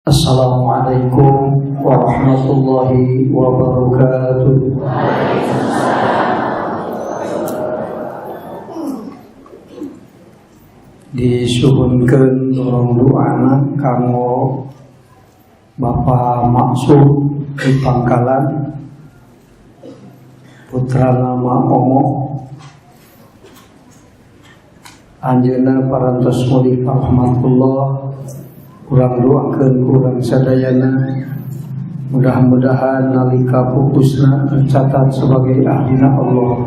Assalamualaikum warahmatullahi wabarakatuh. Disuhunkeun dorong doana kanggo Bapak Maksum di Pangkalan, putra nama Omo, anjeunna parantos mulih rahmatullah. Urang doakeun urang sadayana, mudah-mudahan nalika pupusna tercatat sebagai ahlina Allah.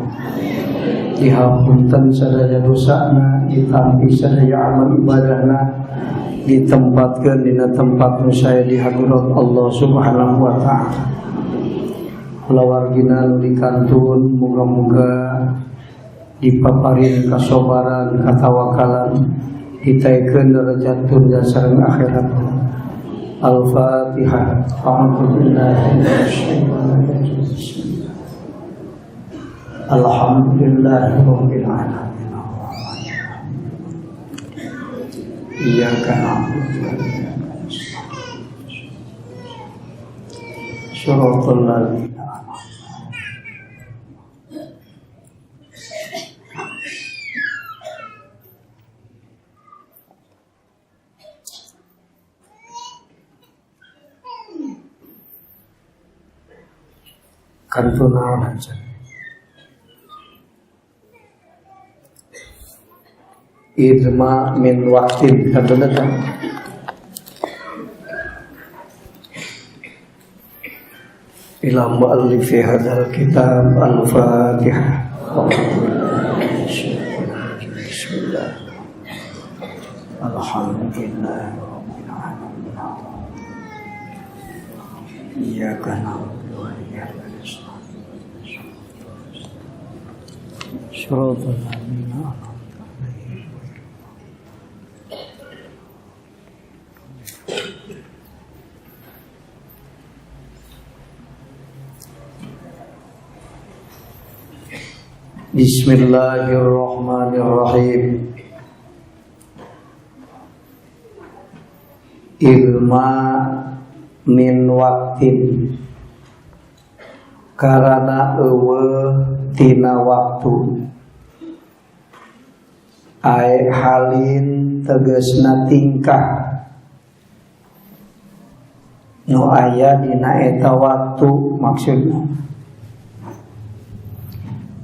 Dihapunten sadaya dosana, ditampi sadaya amal ibadahna, ditempatkeun dina tempat nu sae di hadirat Allah Subhanahu wa taala. Kulawargina nu dikantun muga-muga dipaparin kasobaran, katawakalan, ditaikeun derajat dunya sareng akhirat. Al-Fatihah. A'udzu billahi minasyaitonir rajim. Alhamdulillahi rabbil alamin. Iyyaka na'budu wa iyyaka nasta'in. Shiratal ladzina kantun naon aja. Idma min waqtin kantun eta. Ila muallifi hadzal kitab al-Fatihah. Bismillah. Alhamdulillah rabbil alamin. Iyyaka na'budu wa iyyaka nasta'in. Shiratal ladzina an'amta 'alaihim. Bismillahirrahmanirrahim. Ilma min waqtin, karana eueuh tina waktu, ae halin tegasna tingkah nu aya dina eta waktu, maksudna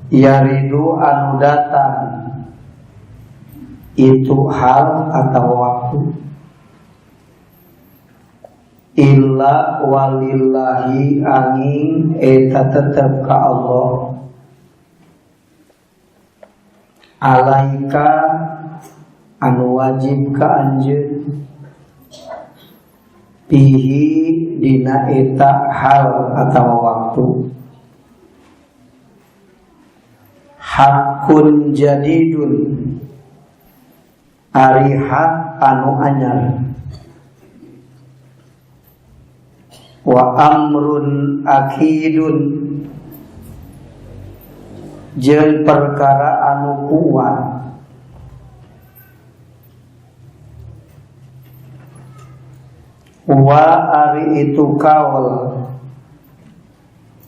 yaridu anu datang itu hal atau waktu, illa walillahi angin eta tetep ka Allah, alaika anu wajib ka anjeun, pihi dina eta hal atau waktu, hakun jadidun ari hak anu anyar, wa amrun akidun jeung perkara anu kuat, wa ari itu kaul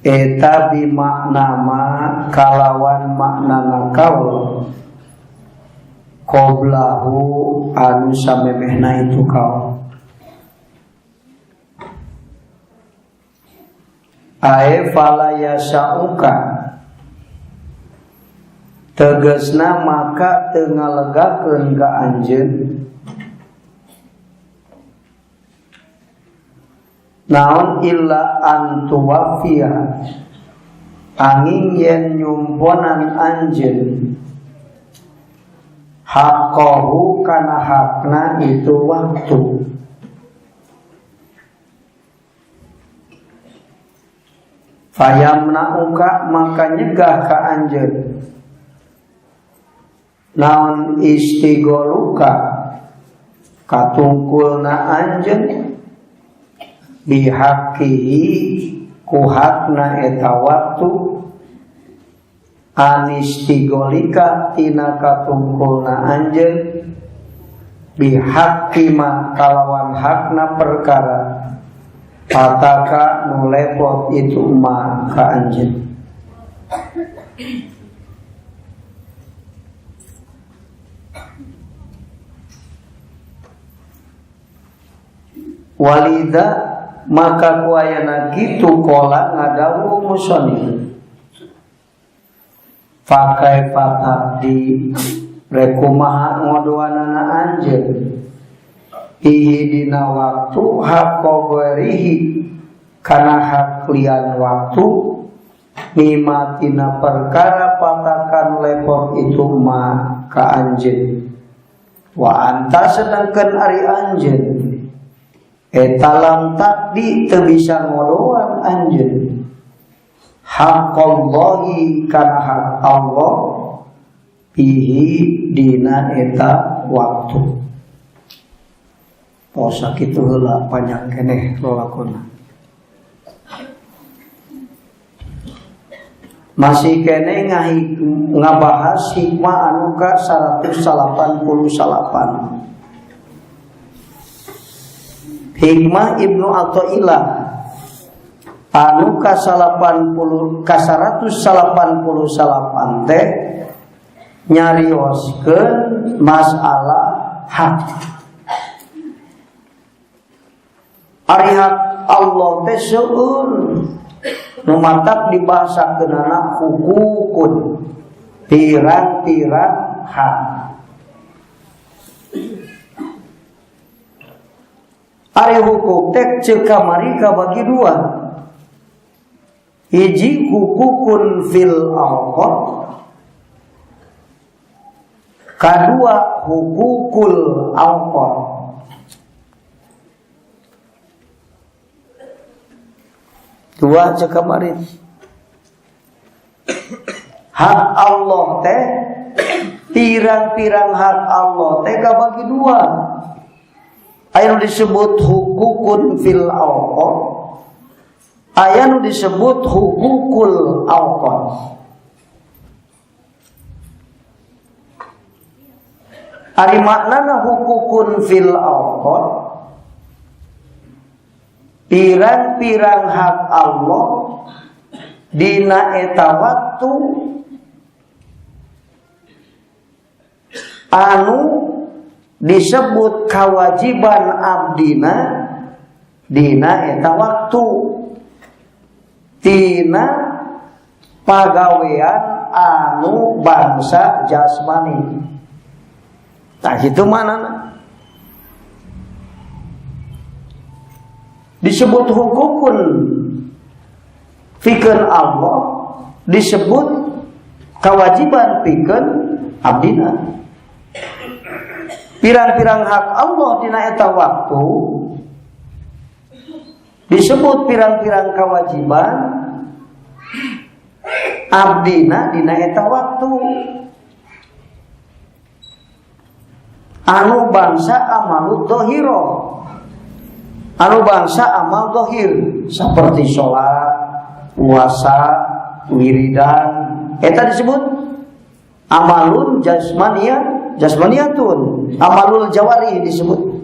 eta bimakna ma kalawan maknana kaul qoblahu anu samemehna itu kaul, ae fala yasauka tegasna maka teu ngalegakeun ka anjeun naon illa antuwafiya angin yen nyumponan anjeun haqqahu kana hakna itu waktu, fayamna'uka maka nyegah ka anjeun naon istigoluka katungkulna anjeun bihaqihi ku hakna eta waktu, anistigolika tina katungkulna anjeun Bihaqqi ma kalawan hakna perkara pataka nu lepot itu ma ka anjeun. Walida maka kuayana kitu kola ngadawu musonif pakai patah di rekumaha ngodoanana anjeun ihi dina waktu hakogerihi kana hak lian waktu mimatina perkara patakan lepot itu ma ka anjeun wa anta sedangkan ari anjeun eta lam takdi teu bisa ngodoan anjeun haqqallahi kana hak Allah bihi dina eta waktu. Tos sakitu heula panjang keneh lalakonna. Masih keneh ngabahas hikmah anu ka 188. Hikmah Ibnu Athaillah anu ka 188 teh nyarioskeun masalah hak. Ari hak Allah teh seueur nu matak dibahasakeunana hukukun, pirang-pirang hak. Ari hukuk teh ceuk kamari kabagi dua. Hiji hukukun fil awqat, kadua hukukul awqat. Dua ceuk kamari. Hak Allah teh pirang-pirang hak Allah teh kabagi dua. Aya nu disebut hukukun fil awqat, aya nu disebut hukukul awqat. Ari maknana hukukun fil awqat, pirang-pirang hak Allah dina eta waktu anu disebut kewajiban abdina dina eta waktu tina pagawean anu bangsa jasmani. Tah kitu manana disebut hukukun pikeun Allah, disebut kewajiban pikeun abdina. Pirang-pirang hak Allah dina eta waktu disebut pirang-pirang kewajiban abdina dina eta waktu anu bangsa amalud dhahira, anu bangsa amal dhahir seperti sholat, puasa, wiridan, eta disebut amalun jasmania, jasmaniyatun, amalul jawari disebut.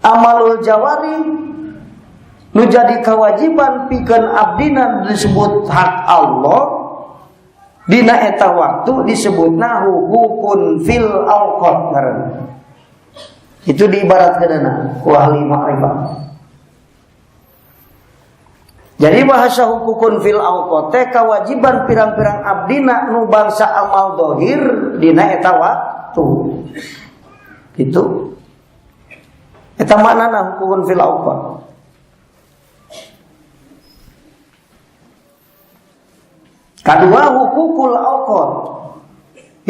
Amalul jawari nu jadi kewajiban pikeun abdina disebut hak Allah dina eta waktu disebutna hukukun fil awqat ngaranna. Itu diibaratkeunana ku ahli ma'rifat. Jadi bahasa hukukun fil awqat teh kewajiban pirang-pirang abdina nu bangsa amal dohir dina eta waktu. Gitu. Eta maknana hukukun fil awqat. Kadua hukukul awqat.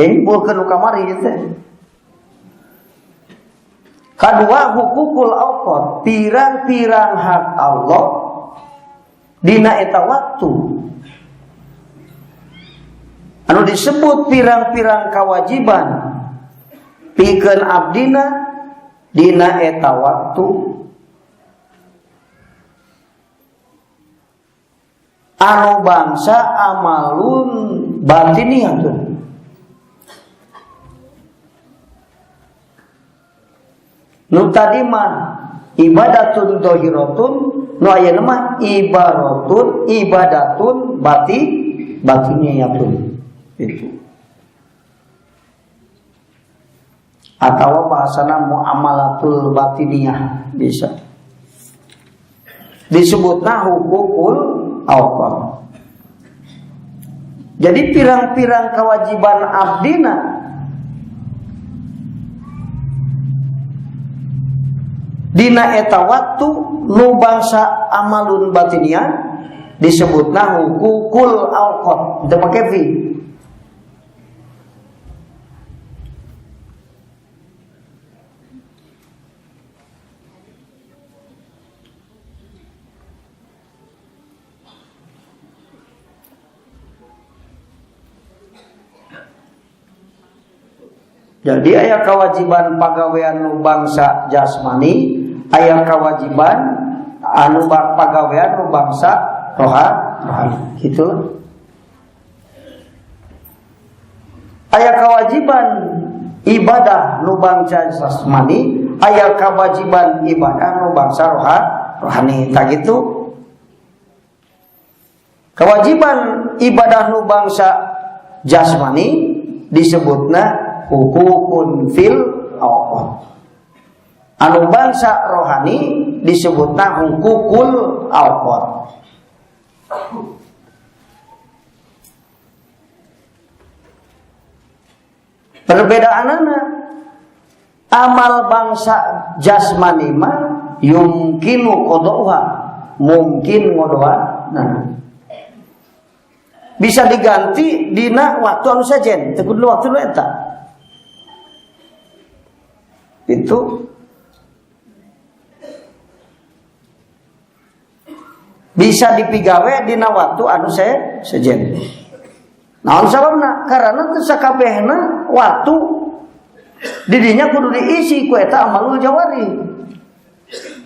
Ini bukan nu kamari teh. Kadua hukukul awqat, pirang-pirang hak Allah dina eta waktu anu disebut pirang-pirang kewajiban pikeun abdina dina eta waktu anu bangsa amalun batiniyatun, Nu tadi mah ibadatun dohiratun, nu ayeuna mah ibaratun ibadatun batiniyatun. Itu. Atau bahasana muamalatul batiniyah bisa. Disebutna hukukul awqat. Jadi pirang-pirang kewajiban abdina dina eta waktu nu bangsa amalun batiniyah disebutna hukukul awqat. Teu make fi. Jadi aya kewajiban pagawean nu bangsa jasmani, aya kewajiban anu pagawean nu bangsa rohani. Gitu. Aya kewajiban ibadah nu bangsa jasmani, aya kewajiban ibadah nu bangsa rohani. Tak gitu. Kewajiban ibadah nu bangsa jasmani disebutna hukukun fil awqat. Anu bangsa rohani disebutna hukukul awqat. Perbedaanana amal bangsa jasmani mah yumkinu qada'uha, mungkin ngodoa. Nah, bisa diganti dina waktu anu sejen, teu kudu waktu nu eta. Itu bisa dipigawe dina waktu anu sejen. Naon sababna? Karena teu sakabehna waktu didinya kudu diisi ku eta amalul jawari.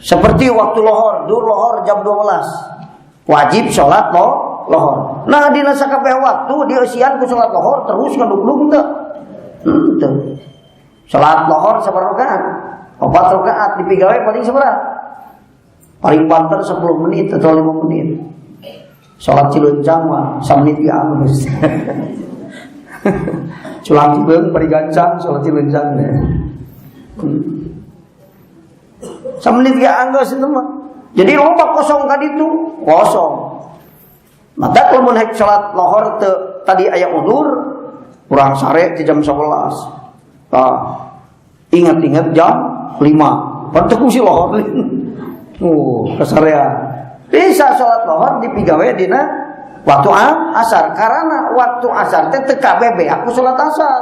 Seperti waktu lohor, dur lohor jam 12. Wajib salat lohor. Nah dina sakabeh waktu dieusian ku salat lohor terus ngaduglung teu. Teu. Salat lohor sabaraha rakaat? 4 rakaat dipigawe paling sabaraha? Paling banter 10 menit atau 5 menit. Salat cilencang mah samenit ge alus. Culang cibeung bari gancang salat cilencang teh. Samenit ge anggeus itu mah. Jadi loba kosong ka ditu, kosong. Maka lamun hek salat lohor teu tadi aya udur, urang sare di jam 11. Ingat-ingat jam 5. Pantes ku si lohor. Kasarean. Bisa salat lohor dipigawe dina waktu asar, karena waktu asar teh teu kabeh aku salat asar.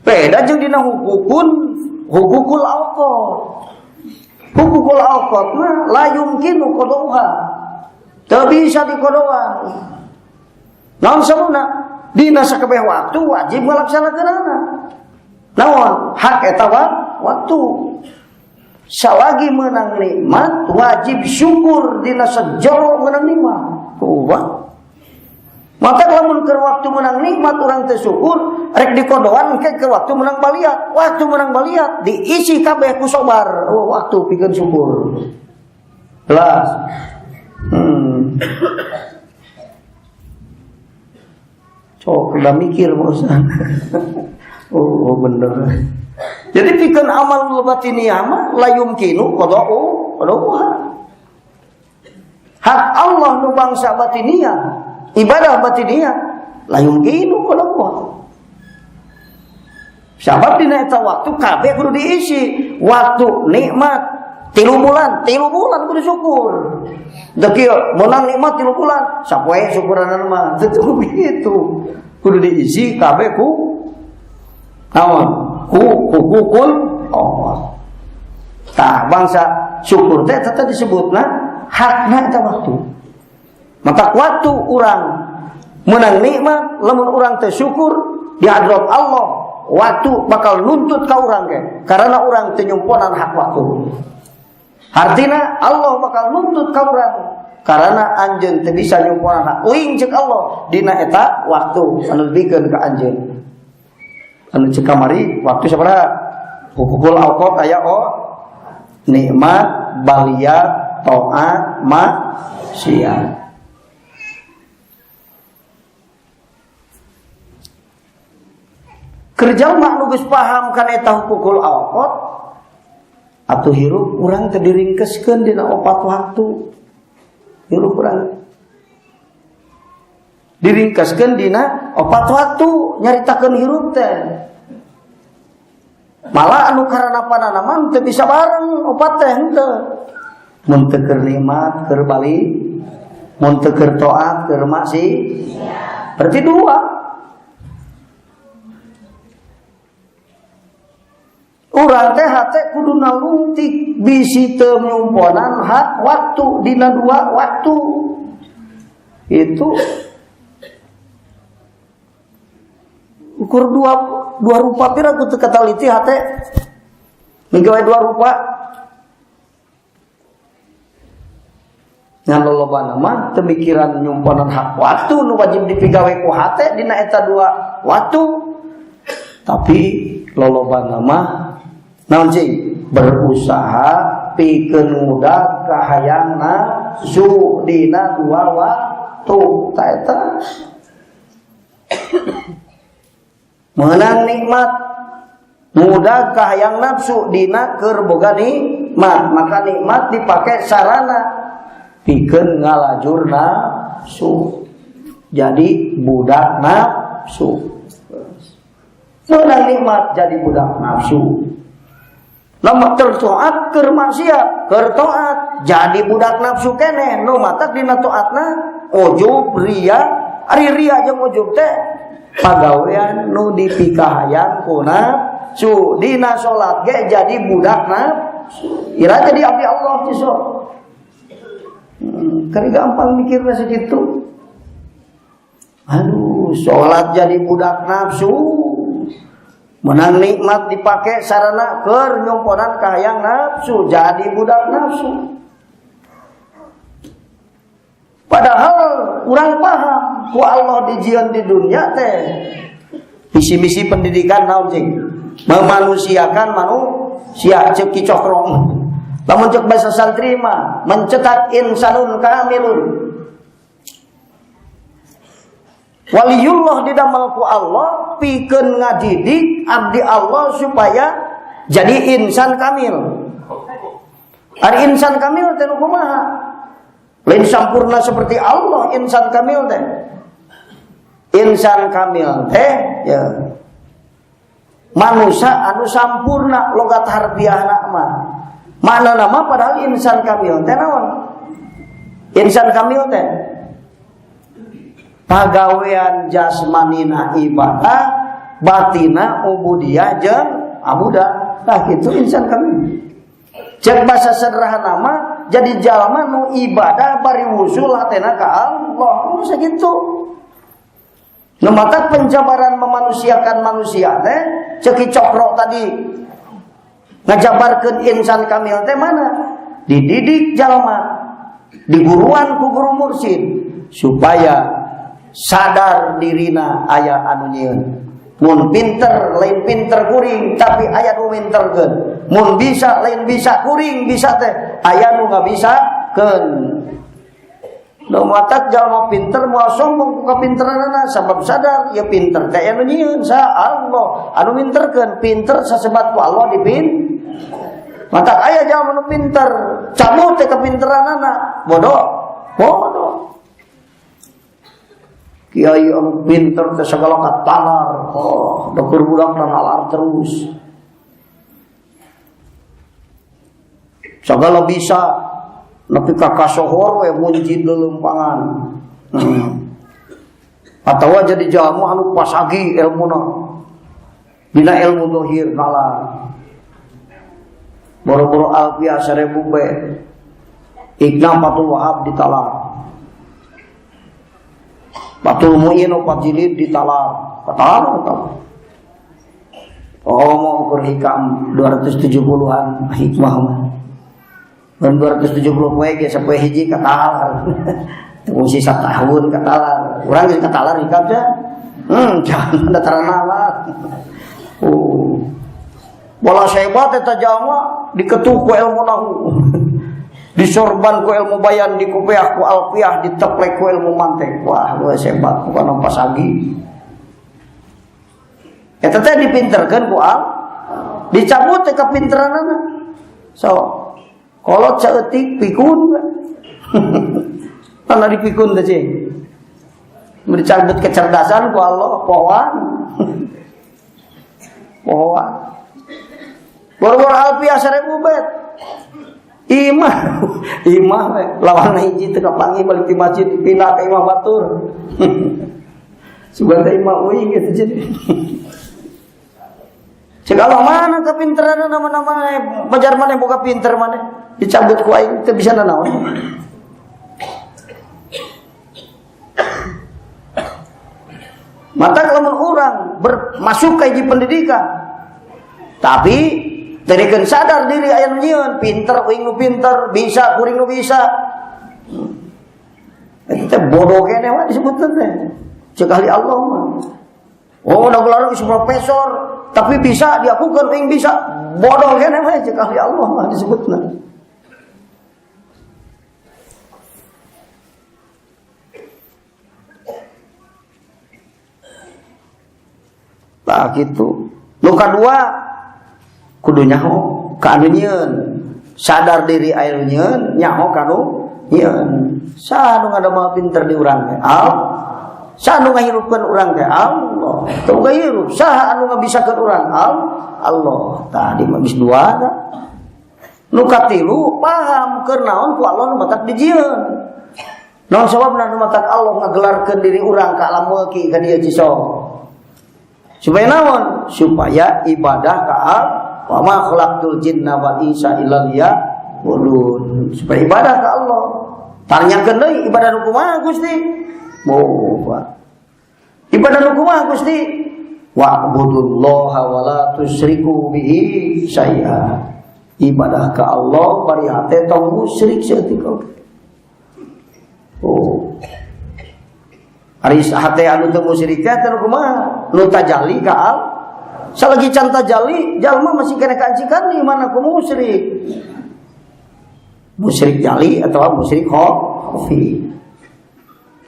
Beda jeung dina hukukul awqat. Hukukul awqat mah la yumkinu qada'uha. Teu bisa dikodoan. Naon sababna? Dina sakabeh waktu wajib ngalaksanakeunana. Naon hak eta waktu. Salagi menang nikmat wajib syukur dina sejero menang nikmat. Wah. Maka lamun keur waktu menang nikmat urang teu syukur, rek dikodoan engke keur waktu menang baliat. Waktu menang baliat diisi kabeh ku sobar. Oh, waktu pikeun syukur. Jelas. Cok udah mikir bosan. Oh bener. Jadi pikeun amal batiniyah mah la yumkinu qada'uha. Hak Allah nu bangsa batiniyah, ibadah batiniyah la yumkinu qada'uha. Sabab dina eta waktu kabeh kudu diisi. Waktu nikmat 3 bulan, 3 bulan kudu syukur. Teu kieu meunang nikmat 3 bulan, sapoe syukuranan mah teu begitu. Kudu diisi kabeh ku naon? Ku hukukul Allah. Tah bangsa syukur teh tetep disebutna hakna eta waktu. Maka waktu urang menang nikmat lamun urang teh syukur di hadrat Allah, waktu bakal nuntut ka urang ge karena urang teu nyumponan hak waktu. Artina Allah bakal nuntut ka urang karena anjeun teu bisa nyumponan hak. Uing ceuk Allah dina eta waktu anu dibikeun ka anjeun. Anu cek kamari waktu sabaraha? Hukukul awqat aya Nikmat baliat taat maksiat. Kerja mah nu geus paham kana eta hukukul awqat atuh hirup urang teh diringkeskeun dina opat waktu. Hirup urang diringkeskeun dina opat waktu nyaritakeun hirup teh. Malah anu karana pananaman teu bisa bareng opat teh henteu. Mun teu keur nikmat keur balik, mun teu keur taat keur maksiat. Berarti dua. Urang teh hate kudu nalungtik bisi teu nyumponan hak waktu dina dua waktu. Itu ukur dua rupa pira ku teu kataliti hate. Migawe dua rupa. Ngan lolobana mah teu mikiran nyumponan hak waktu nu wajib dipigawe ku hate dina eta dua waktu. Tapi lolobana mah naon cing berusaha pikeun ngudag kahayang nafsu dina dua waktu ta eta meunang nikmat ngudag kahayang nafsu dina keur boga nikmat, maka nikmat dipake sarana pikeun ngalajur nafsu jadi budak nafsu. Meunang nikmat jadi budak nafsu. Lamun tertoat keur maksiat, keur taat jadi budak nafsu keneh. Nu matak dina taatna ujub ria, ari ria jeung ujub teh pagawean nu dipikahayang ku nafsu. Dina salat ge jadi budak nafsu. Ira jadi abdi Allah siswa. Kari gampang mikirna sakitu. Aduh, salat jadi budak nafsu. Menang nikmat dipakai sarana keur nyomponan kahayang nafsu jadi budak nafsu. Padahal urang paham ku Allah dijieun di dunia teh misi-misi pendidikan naon cing memanusiakan manusia ceuk Ki Cokrong. Lamun ceuk bahasa santri mah mencetak insanun kamilun. Waliullah didamel ku Allah pikeun ngadidik abdi Allah supaya jadi insan kamil. Ari insan kamil teh nu kumaha? Lain sampurna seperti Allah insan kamil teh. Insan kamil teh ya manusia anu sampurna logat harfiahna mah. Makna nama padahal insan kamil teh naon? Insan kamil teh pagawean jasmanina ibadah, batina ubudiyah jeung abudah. Nah kitu insan kamil. Cek bahasa sederhana mah jadi jalma nu ibadah bari wusul hatena ka Allah. Nu sakitu. Nu matak penjabaran memanusiakan manusia teh ceuk Ki Cokro tadi ngajabarkeun insan kamil teh mana? Dididik jalma, diguruan ku guru mursyid supaya sadar dirina aya anu nyieun. Mun pinter lain pinter kuring tapi aya nu minterkeun. Mun bisa lain bisa kuring bisa teh aya nu ngabisakeun. Nu matak jalma pinter moal sombong ku kapinteranana sabab sadar ieu pinter teh anu nyieun sa Allah anu minterkeun pinter sasebat ku Allah dipin. Matak aya jalma nu pinter cabut teh kapinteranana bodoh bodoh. Kiai anu pinter teh sagala katalar, oh, da keur budakna nalar terus. Sagala bisa nepi ka kasohor we munjid leuleumpangan. Atawa jadi jalma anu pasagi ilmuna. Dina ilmu zahir nalar. Boro-boro alfiah 1000 be. Ikna Fathul Wahab ditalar. Fathul Mu'in opat jilid ditalar. Katalar katalar. Oh mau ukur hikam 270-an hikmah mah. Dan 270 poe ge sapoe hiji katalar. Fungsi satahun katalar. Urang geus katalar hikam teh. Jangan dataran nalar. Oh. Bola sebat eta jalma Diketuk ku ilmu nahu. Disorban ku ilmu bayan, dikupeah ku alfiah, diteplek ku ilmu mantek. Wah, lu hebat bukan pasagi. Eta teh dipinterkeun ku al, dicabut teh kapinteranana. So, kolot saeutik pikun. Tanda dipikun teh cing. Dicabut kecerdasan ku Allah, pohoan. Pohoan. Boro-boro alfiah 1000 bet. Imah, imah we lawan hiji teu kapanggih balik di masjid pindah ke imah batur. Sugan teh imah uing gitu jadi. Cek Allah mana kepinteran nama-nama bajar mana boga pinter mana dicabut ku aing teu bisa nanaon. Mata lamun urang bermasuk ka hiji pendidikan tapi tadikeun sadar diri aya nu nyieun pinter uing nu pinter bisa kuring nu bisa. Eta teh bodoh keneh mah disebutna teh. Cek ahli Allah mah. Oh, udah gelar geus profesor tapi bisa diakukeun uing bisa. Bodoh keneh mah cek ahli Allah mah disebutna. Tah kitu. Nu kadua kudu nyaho ka anu nyieun. Sadar diri aya nu nyieun, nyaho ka anu nyieun. Saha nu ngadamel pinter di urang teh? Allah. Saha nu ngahirupkeun urang teh? Allah. Teu hirup, saha anu ngabisakeun urang? Allah. Tah di mah geus dua da. Nu katilu paham keur naon ku Allah nu matak dijieun. Naon sababna nu matak Allah ngagelarkeun diri urang ka alam mulki ka dieu Cisoh. Supaya naon? Supaya ibadah ka Allah. Wa ma khalaqtul jinna wal insa illa liya'budun. Supaya ibadah ka Allah. Tanyakeun deui ibadah nu kumaha Gusti? Moal. Ibadah nu kumaha Gusti? Wa'budullaha wa la tusyriku bihi syai'a. Ibadah ka Allah bari hate tong musyrik saeutik oge. Oh. Ari hate anu teu musyrik teh nu kumaha? Nu tajalli ka Allah. Salagi can tajali, jalma masih kena kancikan di mana ku musyrik. Musyrik jali atau musyrik khafi.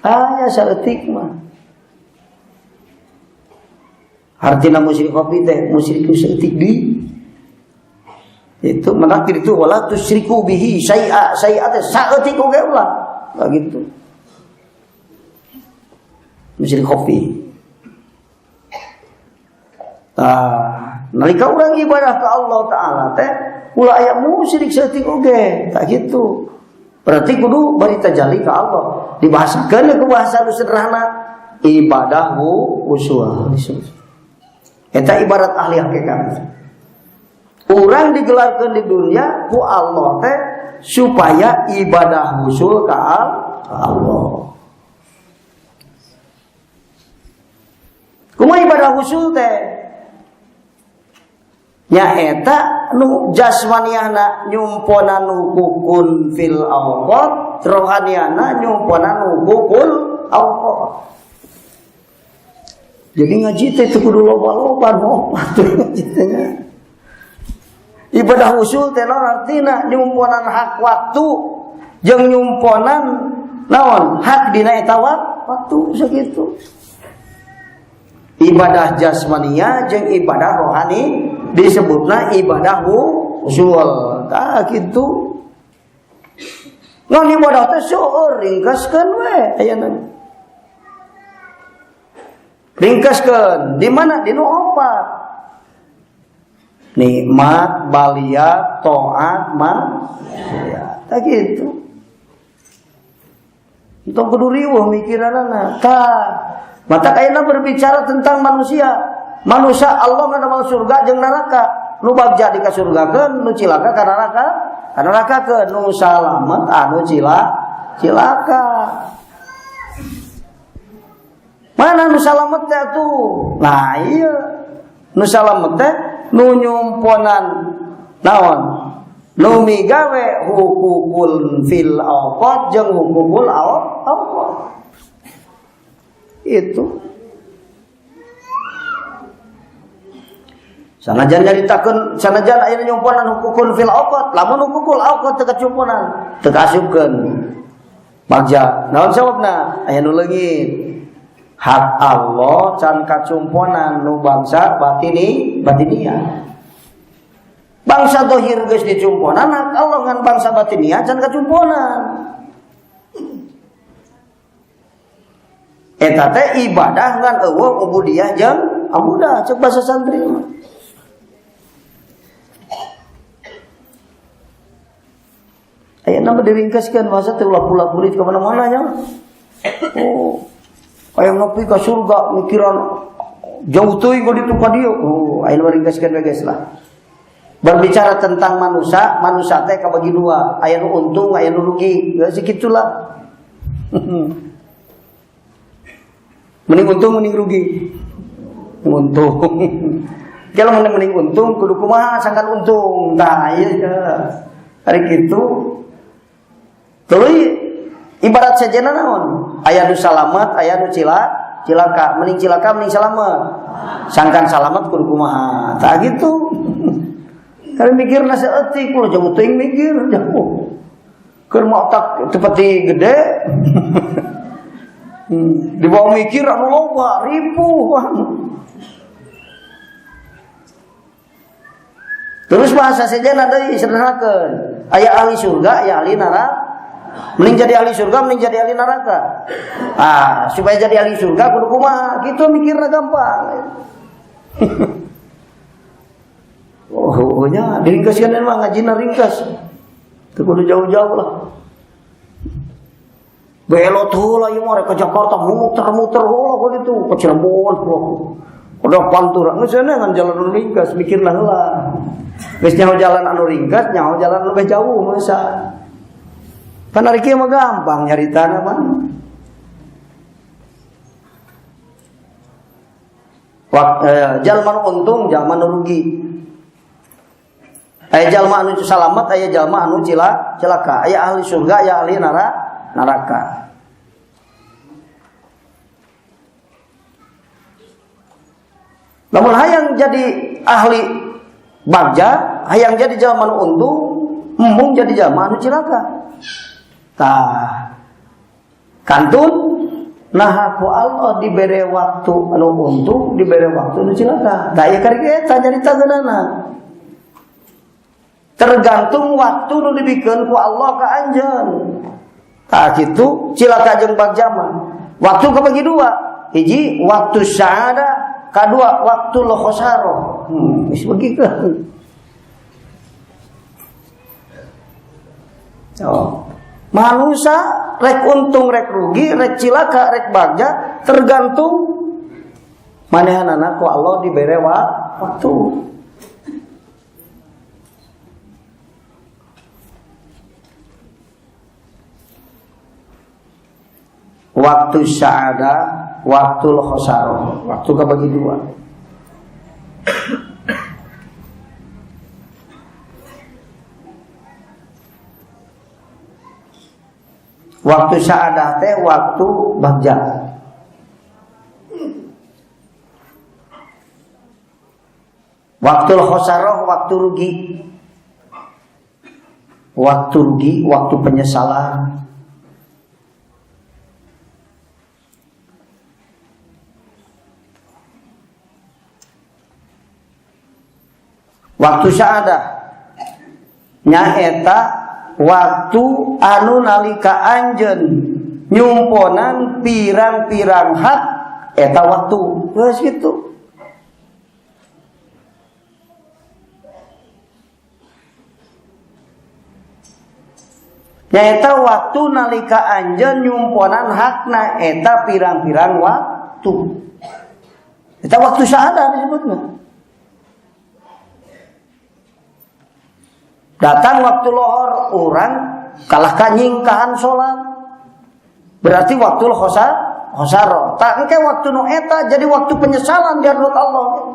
Aya saeutik mah. Artina musyrik khafi teh musyrik saeutik deui. Itu menakdir itu wala tusyriku bihi syai'a, syai'a teh saeutik oge ulah. Lah gitu. Musyrik khafi. Tah, nalika urang ibadah ka Allah Ta'ala teh ulah aya musyrik saeutik oge, tak gitu. Berarti kudu bari tajalli ka Allah. Dibahasakeun ku bahasa nu sederhana, ibadah usul. Eta ibarat ahli hakikat. Urang digelarkeun di dunia ku Allah teh supaya ibadah usul ka Allah. Kumaha ibadah usul teh? Nyaeta nu jasmaniahna nyumponan hukukun fil awqat, rohaniahna nyumponan hukukul awqat. Jadi ngaji teh teu kudu loba-loba nu atuh ngaji teh nya. Ibadah usul teh naon artina? Nyumponan hak waktu jeung nyumponan naon hak dina eta waktu sakitu. Ibadah jasmania jeung ibadah rohani disebutna ibadah usul. Tah kitu. Ngan ibadah teh seueur ringkaskeun we ayeuna. Ringkaskeun di mana? Di nu opat. Nikmat, balia, taat, maksiat. Tah kitu. Entong kudu riweuh mikiranana. Tah, mata ayeuna berbicara tentang manusia. Manusia Allah ngadamel surga jeung neraka. Nu bagja dikasurgakeun, nu cilaka ka neraka, ka nerakakeun, nu salamet anu cilaka. Mana nu salamet teh atuh? Nah iya. Nu salamet teh nu nyumponan naon? Nu migawe hukukul fil awqat jeung hukukul awqat. Itu. Sanajan nyaritakeun sanajan aya nyumponan hukukun fil awqat, lamun hukukul awqat teu kacumponan, teu kaasupkeun. Bagja, naon sababna? Aya nu leungit. Hak Allah can kacumponan nu bangsa batini batinia. Bangsa dohir geus dicumponan, hak Allah ngan bangsa batinia can kacumponan. Eta teh ibadah ngan eueuh ubudiyah jeung amudah cek bahasa santri mah. Aya nama diringkaskeun bahasa teh ulah pula-puli ka mana-mana nya. Oh. Aya ngopi ka surga mikiran jauh teuing ka ditu ka dieu. Oh, aya nu ringkaskeun we geus lah. Berbicara tentang manusia, manusia teh kabagi dua, aya nu untung, aya nu rugi. Geus kitulah. Mending untung mending rugi. Untung. Kalau mending untung kudu kumaha sangkan untung. Tah ieu hari kitu. Tuluy ibarat sejenna naon? Aya nu salamet, aya nu cilaka. Mending cilaka mending salamet. Sangkan salamet kudu kumaha. Tah gitu. Kali mikirna saeutik, ulah jauh teuing mikir jauh. Keur mah otak teu pati gede. Dibawa mikir anu loba, ripuh. Terus bahasa sejenna deui sederhanakeun. Aya ahli surga, aya ahli neraka. Mending jadi ahli surga, mending jadi ahli neraka. Ah, supaya jadi ahli surga kudu kumaha? Kitu mikirna gampang. Oh, nya diringkaskeun mah ngajina ringkas. Teu kudu jauh-jauh lah. Belot heula ieu mah rek ka Jakarta muter-muter heula ka ditu ka Cirebon heula. Udah pantura geus ngan jalan anu ringkas mikirna heula. Geus nyaho jalan anu ringkas, nyaho jalan lebih jauh masa. Kan ari kieu mah gampang nyaritana mah. Jalma nu untung, jalma nu rugi. Aya jalma anu salamet, aya jalma anu cilaka. Aya ahli surga, aya ahli neraka. Lamun hayang jadi ahli bagja, hayang jadi jalma nu untung, embung jadi jalma anu cilaka. Tah. Kantun nah ku Allah dibere waktu anu untung, dibere waktu anu cilaka. Tah ieu karek eta nyarita geunana. Tergantung waktu nu dibikeun ku Allah ka anjeun. Tah kitu cilaka jeung bagja mah. Waktu kabagi dua. Hiji waktu sa'ada, kadua waktu khosaro. Geus begikeun. Oh. Manusia rek untung rek rugi, rek cilaka rek bagja tergantung manehanana ku Allah dibere waktu. Waktu sa'ada, waktu khosaro, waktu kabagi dua. Waktu sa'adah teh waktu bagja. Waktu khosaroh, waktu rugi. Waktu rugi, waktu penyesalan. Waktu sa'adah nyaeta waktu anu nalika anjeun nyumponan pirang-pirang hak eta waktu geus kitu. Nyaeta waktu nalika anjeun nyumponan hakna eta pirang-pirang waktu. Eta waktu sa'adah disebutna. Datang waktu lohor orang kalah kanyingkahan sholat. Berarti waktu khosaro. Tak engke waktu nu eta jadi waktu penyesalan di hadapan Allah.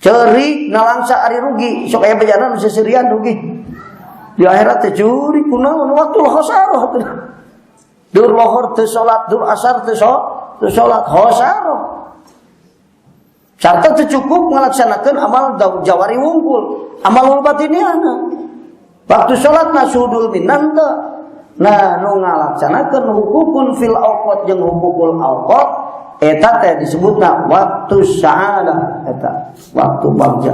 Cerik nalangsa ari rugi, sok aya bejana nu seserian rugi. Di akhirat teh curi kunaon waktu khosaro. Dur lohor teu salat, dur asar teu salat khosaro. Sarta teu cukup ngalaksanakeun amal jawari wungkul, amal batiniana. Waktu salat na sudul minan teu. Nah, nu ngalaksanakeun hukukun fil awqat jeung hukukul awqat eta teh disebutna waktu sa'adah, eta waktu bagja.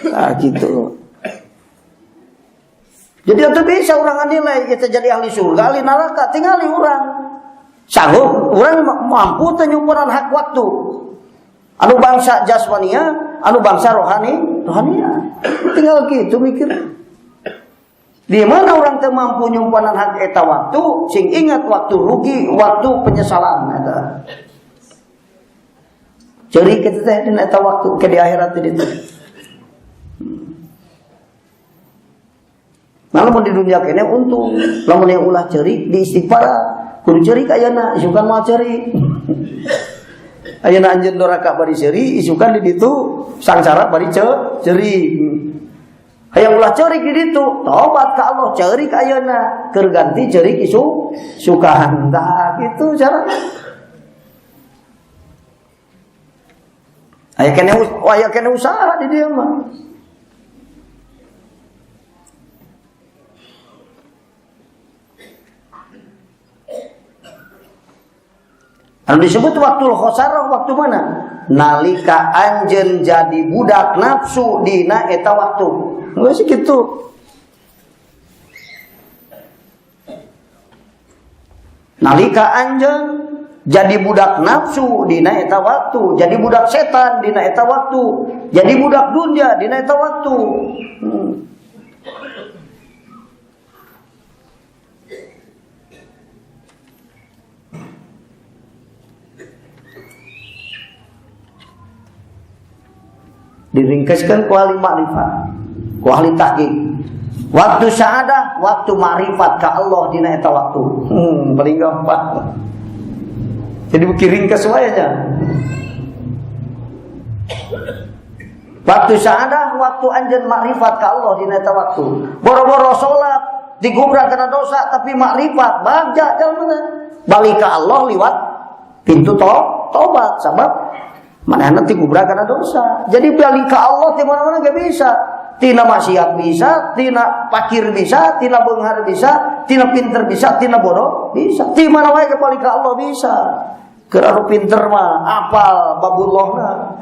Nah, gitu. Jadi itu bisa orang nilai kita jadi ahli surga, ahli neraka, tinggali orang. Sanggup orang mampu teu nyumpuran hak waktu. Anu bangsa jasmania, anu bangsa rohani, rohania. Tinggal gitu mikir. Di mana orang teu mampu nyumpunan hak eta waktu, sing ingat waktu rugi, waktu penyesalan eta. Ceurik kitu teh dina eta waktu ke di akhirat di ditu. Nah, lamun di dunia kene untung, lamun yang ulah ceurik di istighfar, kudu ceurik ayeuna, isukan moal ceurik. Ayeuna anjeun doraka bari seuri, isukan di ditu sangsara bari ceurik. Hayang ulah ceurik di ditu, tobat ka Allah, ceurik ayeuna, keur ganti ceurik isu sukaan. Tah kitu cara. Aya kene, aya kene usaha di dieu mah. Anu disebut waktu khosarah waktu mana? Nalika anjeun jadi budak nafsu dina eta waktu. Geus kitu. Nalika anjeun jadi budak nafsu dina eta waktu, jadi budak setan dina eta waktu, jadi budak dunia dina eta waktu. Diringkaskan ku ahli makrifat, ku ahli tahqiq. Waktu sa'adah, waktu makrifat ka Allah dina eta waktu. Paling gampang. Jadi beuki ringkas wae nya. Waktu sa'adah, waktu anjeun makrifat ka Allah dina eta waktu. Boro-boro salat digubrak kana dosa tapi makrifat bagja jalmana. Balik ka Allah liwat pintu tobat sabab manehna digubrak kana dosa. Jadi balik ka Allah di mana-mana gak bisa. Tina maksiat bisa, tina pakir bisa, tina beunghar bisa, tina pinter bisa, tina bodoh bisa. Ti mana wae ge balik ka Allah bisa. Keur anu pinter mah apal babullahna.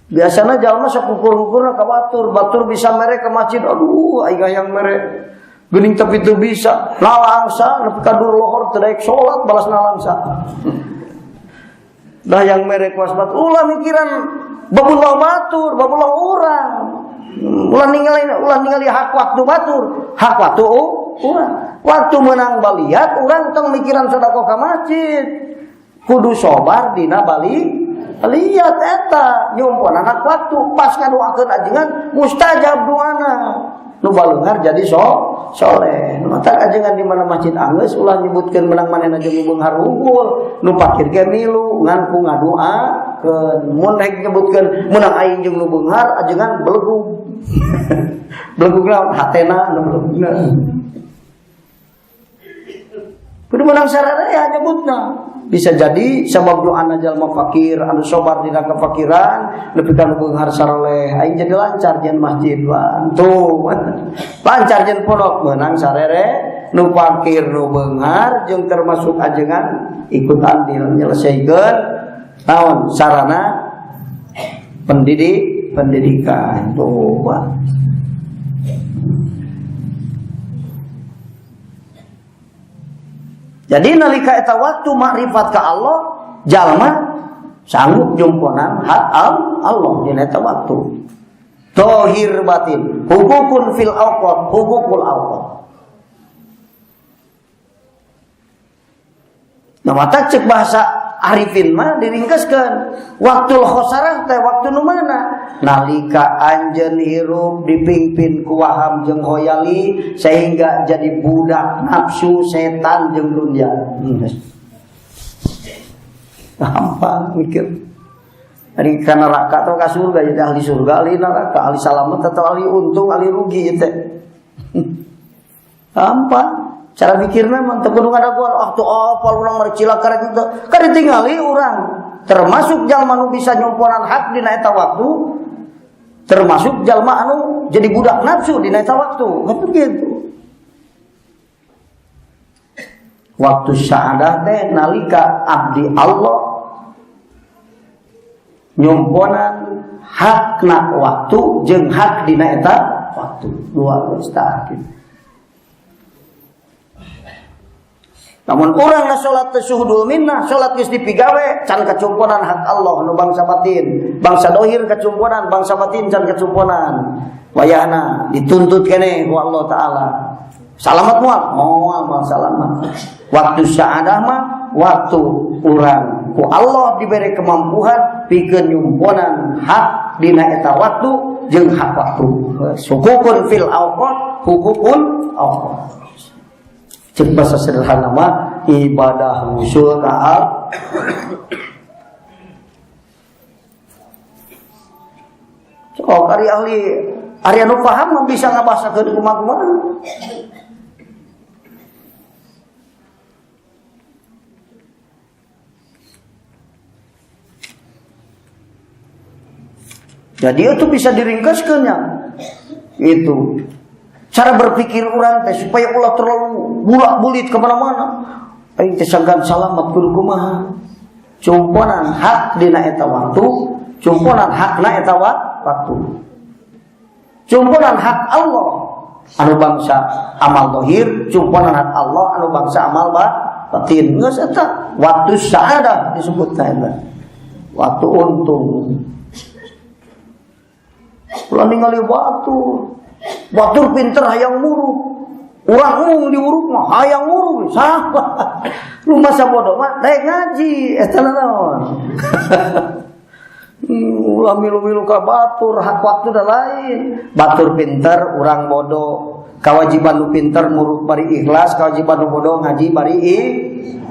Biasana jalma sok ukur-ukurna ka batur, batur bisa mere ka masjid. Aduh, aing hayang mere. Geuning tapi teu bisa. Nalangsa nepi ka dur lohor teu daek salat balas nalangsa. Dah yang merek wasbat ulah mikiran babullah batur, babullah urang. Ulah ningali hak waktu batur, hak waktu urang. Waktu menang baliat urang tong mikiran sedekah ka masjid. Kudu sobar dina bali lihat eta nyumpun anak waktu pas ngadoakeun ajengan mustajab doana. Nu balungar jadi soleh. Nu matak ajengan di mana masjid anggeus ulah nyebutkeun menang manehna jeung nu beunghar unggul, nu pakir ge milu ngan ku ngadoakeun. Mun rek nyebutkeun menang aing jeung nu beunghar ajengan belegug. Belegug naon hatena nu belegugna. Kudu menang sararea nyebutna. Bisa jadi sabab doana jalma fakir anu sobar dina kefakiran nepi ka nu beunghar saroleh aing jadi lancar jeung masjid tuh lancar jeung pondok meunang sarere nu fakir nu beunghar jeung termasuk ajengan ikut andil nyelesaikeun naon sarana pendidikan tuh. Jadi nalika eta waktu makrifat ka Allah jalma sanggup jumponan hak Allah dina eta waktu. Tohir batin, hukukun fil awqat, hukukul awqat. Nah, mata cek bahasa arifin mah diringkaskeun. Waktu khosarah teh waktu nu mana? Nalika anjeun hirup dipimpin ku waham jeung khoyali sehingga jadi budak nafsu setan jeung dunia. Gampang mikir. Ari ka neraka atau ka surga jadi ahli surga, ahli neraka, ahli salamet atau ahli untung, ahli rugi ieu teh. Gampang. Cara pikirna mah teu kudu ngadagoan, ah teu apal urang mah cilaka rek teu. Kan ditingali urang termasuk jalma nu bisa nyumponan hak dina eta waktu, termasuk jalma anu jadi budak nafsu dina eta waktu. Kan begitu. Waktu sa'adah teh nalika abdi Allah nyumponan hakna waktu jeung hak dina eta waktu. Dua geus tah kitu. Namun urang na salat teh suhudul minnah, salat geus dipigawe can kacumponan hak Allah nu bangsa batin, bangsa dohir kacumponan, bangsa batin can kacumponan. Wayahna dituntut keneh ku Allah Taala. Salamat moal? Moal moal salamat. Waktu sa'adah mah waktu urang ku Allah diberi kemampuan pikeun nyumponan hak dina eta waktu jeung hak waktu. Hukukun fil awqat, hukukun awqat. Cek bahasa sederhana mah ibadah usul ka. Sok ari ahli ari anu paham mah bisa ngabahasakeun kumaha-kumaha. Jadi itu bisa diringkaskeunnya. Itu cara berpikir orang teh supaya ulah terlalu bulak-bulit kemana-mana. Aing teh sangkan salamat kudu kumaha. Cumponan hak dina eta waktu, cumponan hakna eta waktu. Cumponan hak Allah anu bangsa amal zahir, cumponan hak Allah anu bangsa amal batin. Geus eta waktu sa'adah disebutna eta. Waktu untung. Ulah ningali batur. Batur pinter hayang muruk. Urang mung diuruk mah hayang muruk salah. Lu masa bodoh mah daek ngaji eta naon. Ulah milu-milu ka batur, hak waktu da lain. Batur pinter, urang bodoh. Kawajiban nu pinter muruk bari ikhlas, kawajiban nu bodoh ngaji bari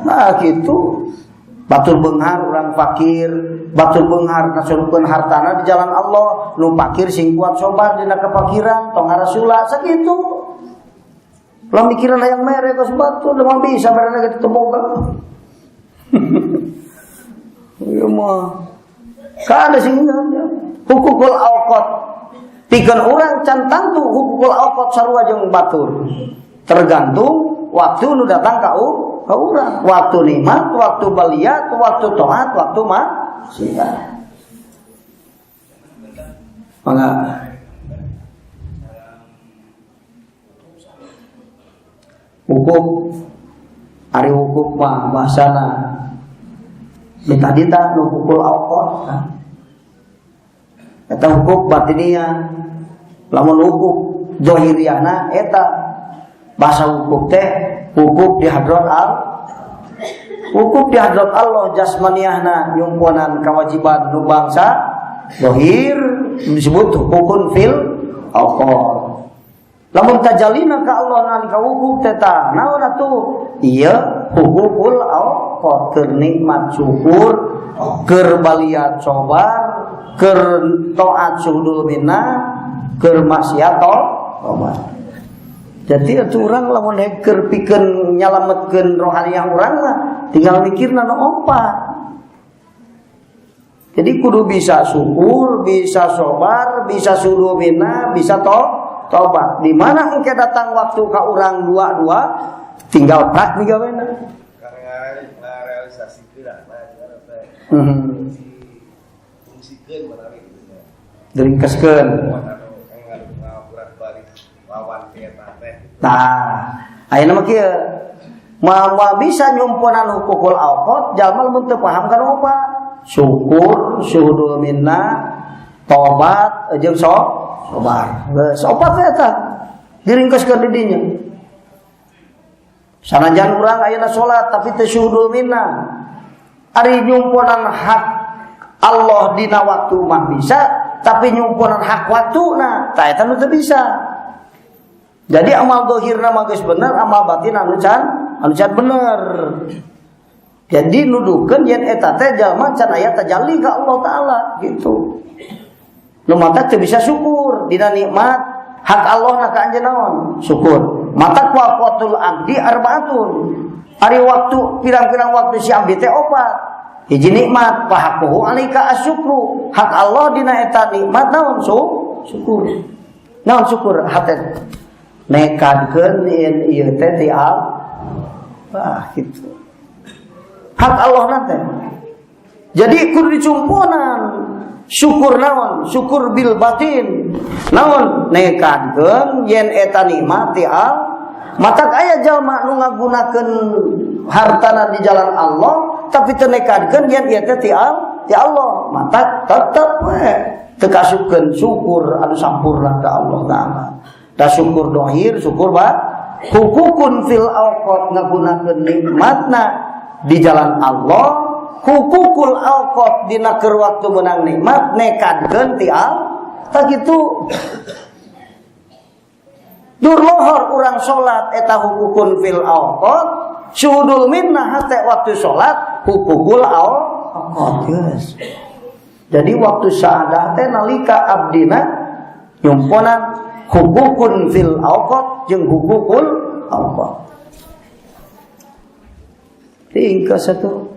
nah gitu. Batur beunghar urang fakir, batur beunghar kasurupkeun hartana di jalan Allah, nu fakir sing kuat sobar dina kefakiran, tong ngarasula sakitu. Lah mikiran hayang mere kos batur, mah bisa barana kitu teu boga. Ieu mah kada sing hukukul awqat. Pikeun urang can tangtu hukukul awqat sarua jeung batur. Tergantung waktu nu datang ka urang, waktu nikmat, waktu baliat, waktu taat, waktu maksiat. Mangga. Hukum ari hukum mah bahasana minta-dita nu hukukul awqat. Eta hukum batiniah. Lamun hukum zahiriahna eta bahasa hukum teh hukum di hadrat al hukum di hadrat Allah jasmaniahna nyumponan kewajiban nu bangsa zahir disebut hukun fil awqat. Lamun tajalina ka Allah nalika hukum teh tah naon atuh ieu hukukul awqat keur nikmat syukur keur baliat sabar keur taat suhudul minnah keur maksiat tobat. Jadi atuh urang lamun keur pikeun nyalametkeun rohaniah urang mah tinggal mikirna nu opat. Jadi kudu bisa syukur, bisa sabar, bisa suhudul minnah, bisa tobat. Di mana engke datang waktu ka urang dua-dua tinggal prak migawena. Fungsikeun menawi gitu nya. Diringkeskeun. Nah, ayeuna mah kieu. Moal bisa nyumponan hukukul awqat jalma lamun teu paham kana opat. Syukur, syuhudul minnah, tobat jeung sabar. Geus opat teh eta. Diringkeskeun di dinya. Sanajan urang ayeuna salat tapi teu syuhudul minnah. Ari nyumponan hak Allah dina waktu mah bisa, tapi nyumponan hak waktuna tah eta nu teu bisa. Jadi amal zahirna mah geus bener, amal batin anu can bener. Jadi nuduhkeun yen eta teh jalma can aya tajalli ka Allah Taala gitu. Nu mata teu bisa syukur dina nikmat hak Allah na ka anjeun naon? Syukur. Mata waqtul abdi arbaatun. Ari waktu pirang-pirang waktu si abdi teh opat. Hiji nikmat fahaquhu alaika asyukru. Hak Allah dina eta nikmat naon syukur. Naon syukur hate nekadkeun yen ieu teh ti Allah gitu. Hak Allah nanti. Jadi kudu dicumponan syukur naon? Syukur bil batin. Naon? Nekadkeun yen eta nikmat ti Allah. Matak aya jalma nu ngagunakeun hartana di jalan Allah tapi teu nekadkeun yen ieu teh ti Allah. Matak tetep we teu kasupkeun syukur anu sampurna ka Allah Taala. Da syukur dohir, syukur ba hukukun fil awqat ngagunakeun nikmatna di jalan Allah, hukukul awqat dina keur waktu meunang nikmat nekadkeun ti Allah. Tah kitu. Dur lohor urang salat eta hukukun fil awqat, syuhudul minnah hate waktu salat hukukul awqat. Yes. Jadi waktu saadah teh nalika abdina nyumponan hukukun fil awqat jeung hukukul awqat. Tingkas satu.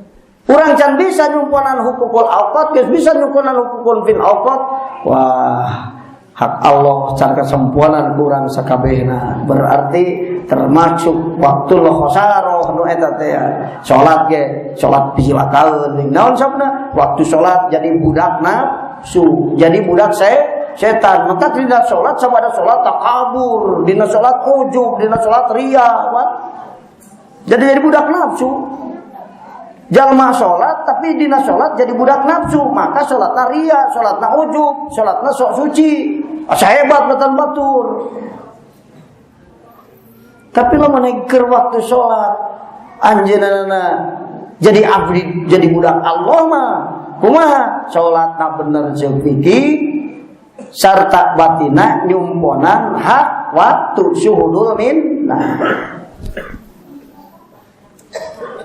Urang can bisa nyumponan hukukul awqat, geus bisa nyumponan hukukun fil awqat. Wah, hak Allah can kasempuanan kurang sakabehna. Berarti termasuk waktu khosaroh nu eta teh ya. Salat ge, salat picilakaeun. Naon sabna? Waktu salat jadi budak nafsu, jadi budak setan. Maka dina salat sabada salat takabur, dina salat ujub, dina salat riya, jadi budak nafsu. Jalma salat tapi dina salat jadi budak nafsu, maka salatna riya, salatna ujub, salatna sok suci, asa hebat matan batur. Tapi lamun keur waktu salat anjeunna jadi abdi, jadi budak Allah mah kumaha? Salatna bener jeung fikih sarta batina nyumponan hak waktu syuhudul minnah.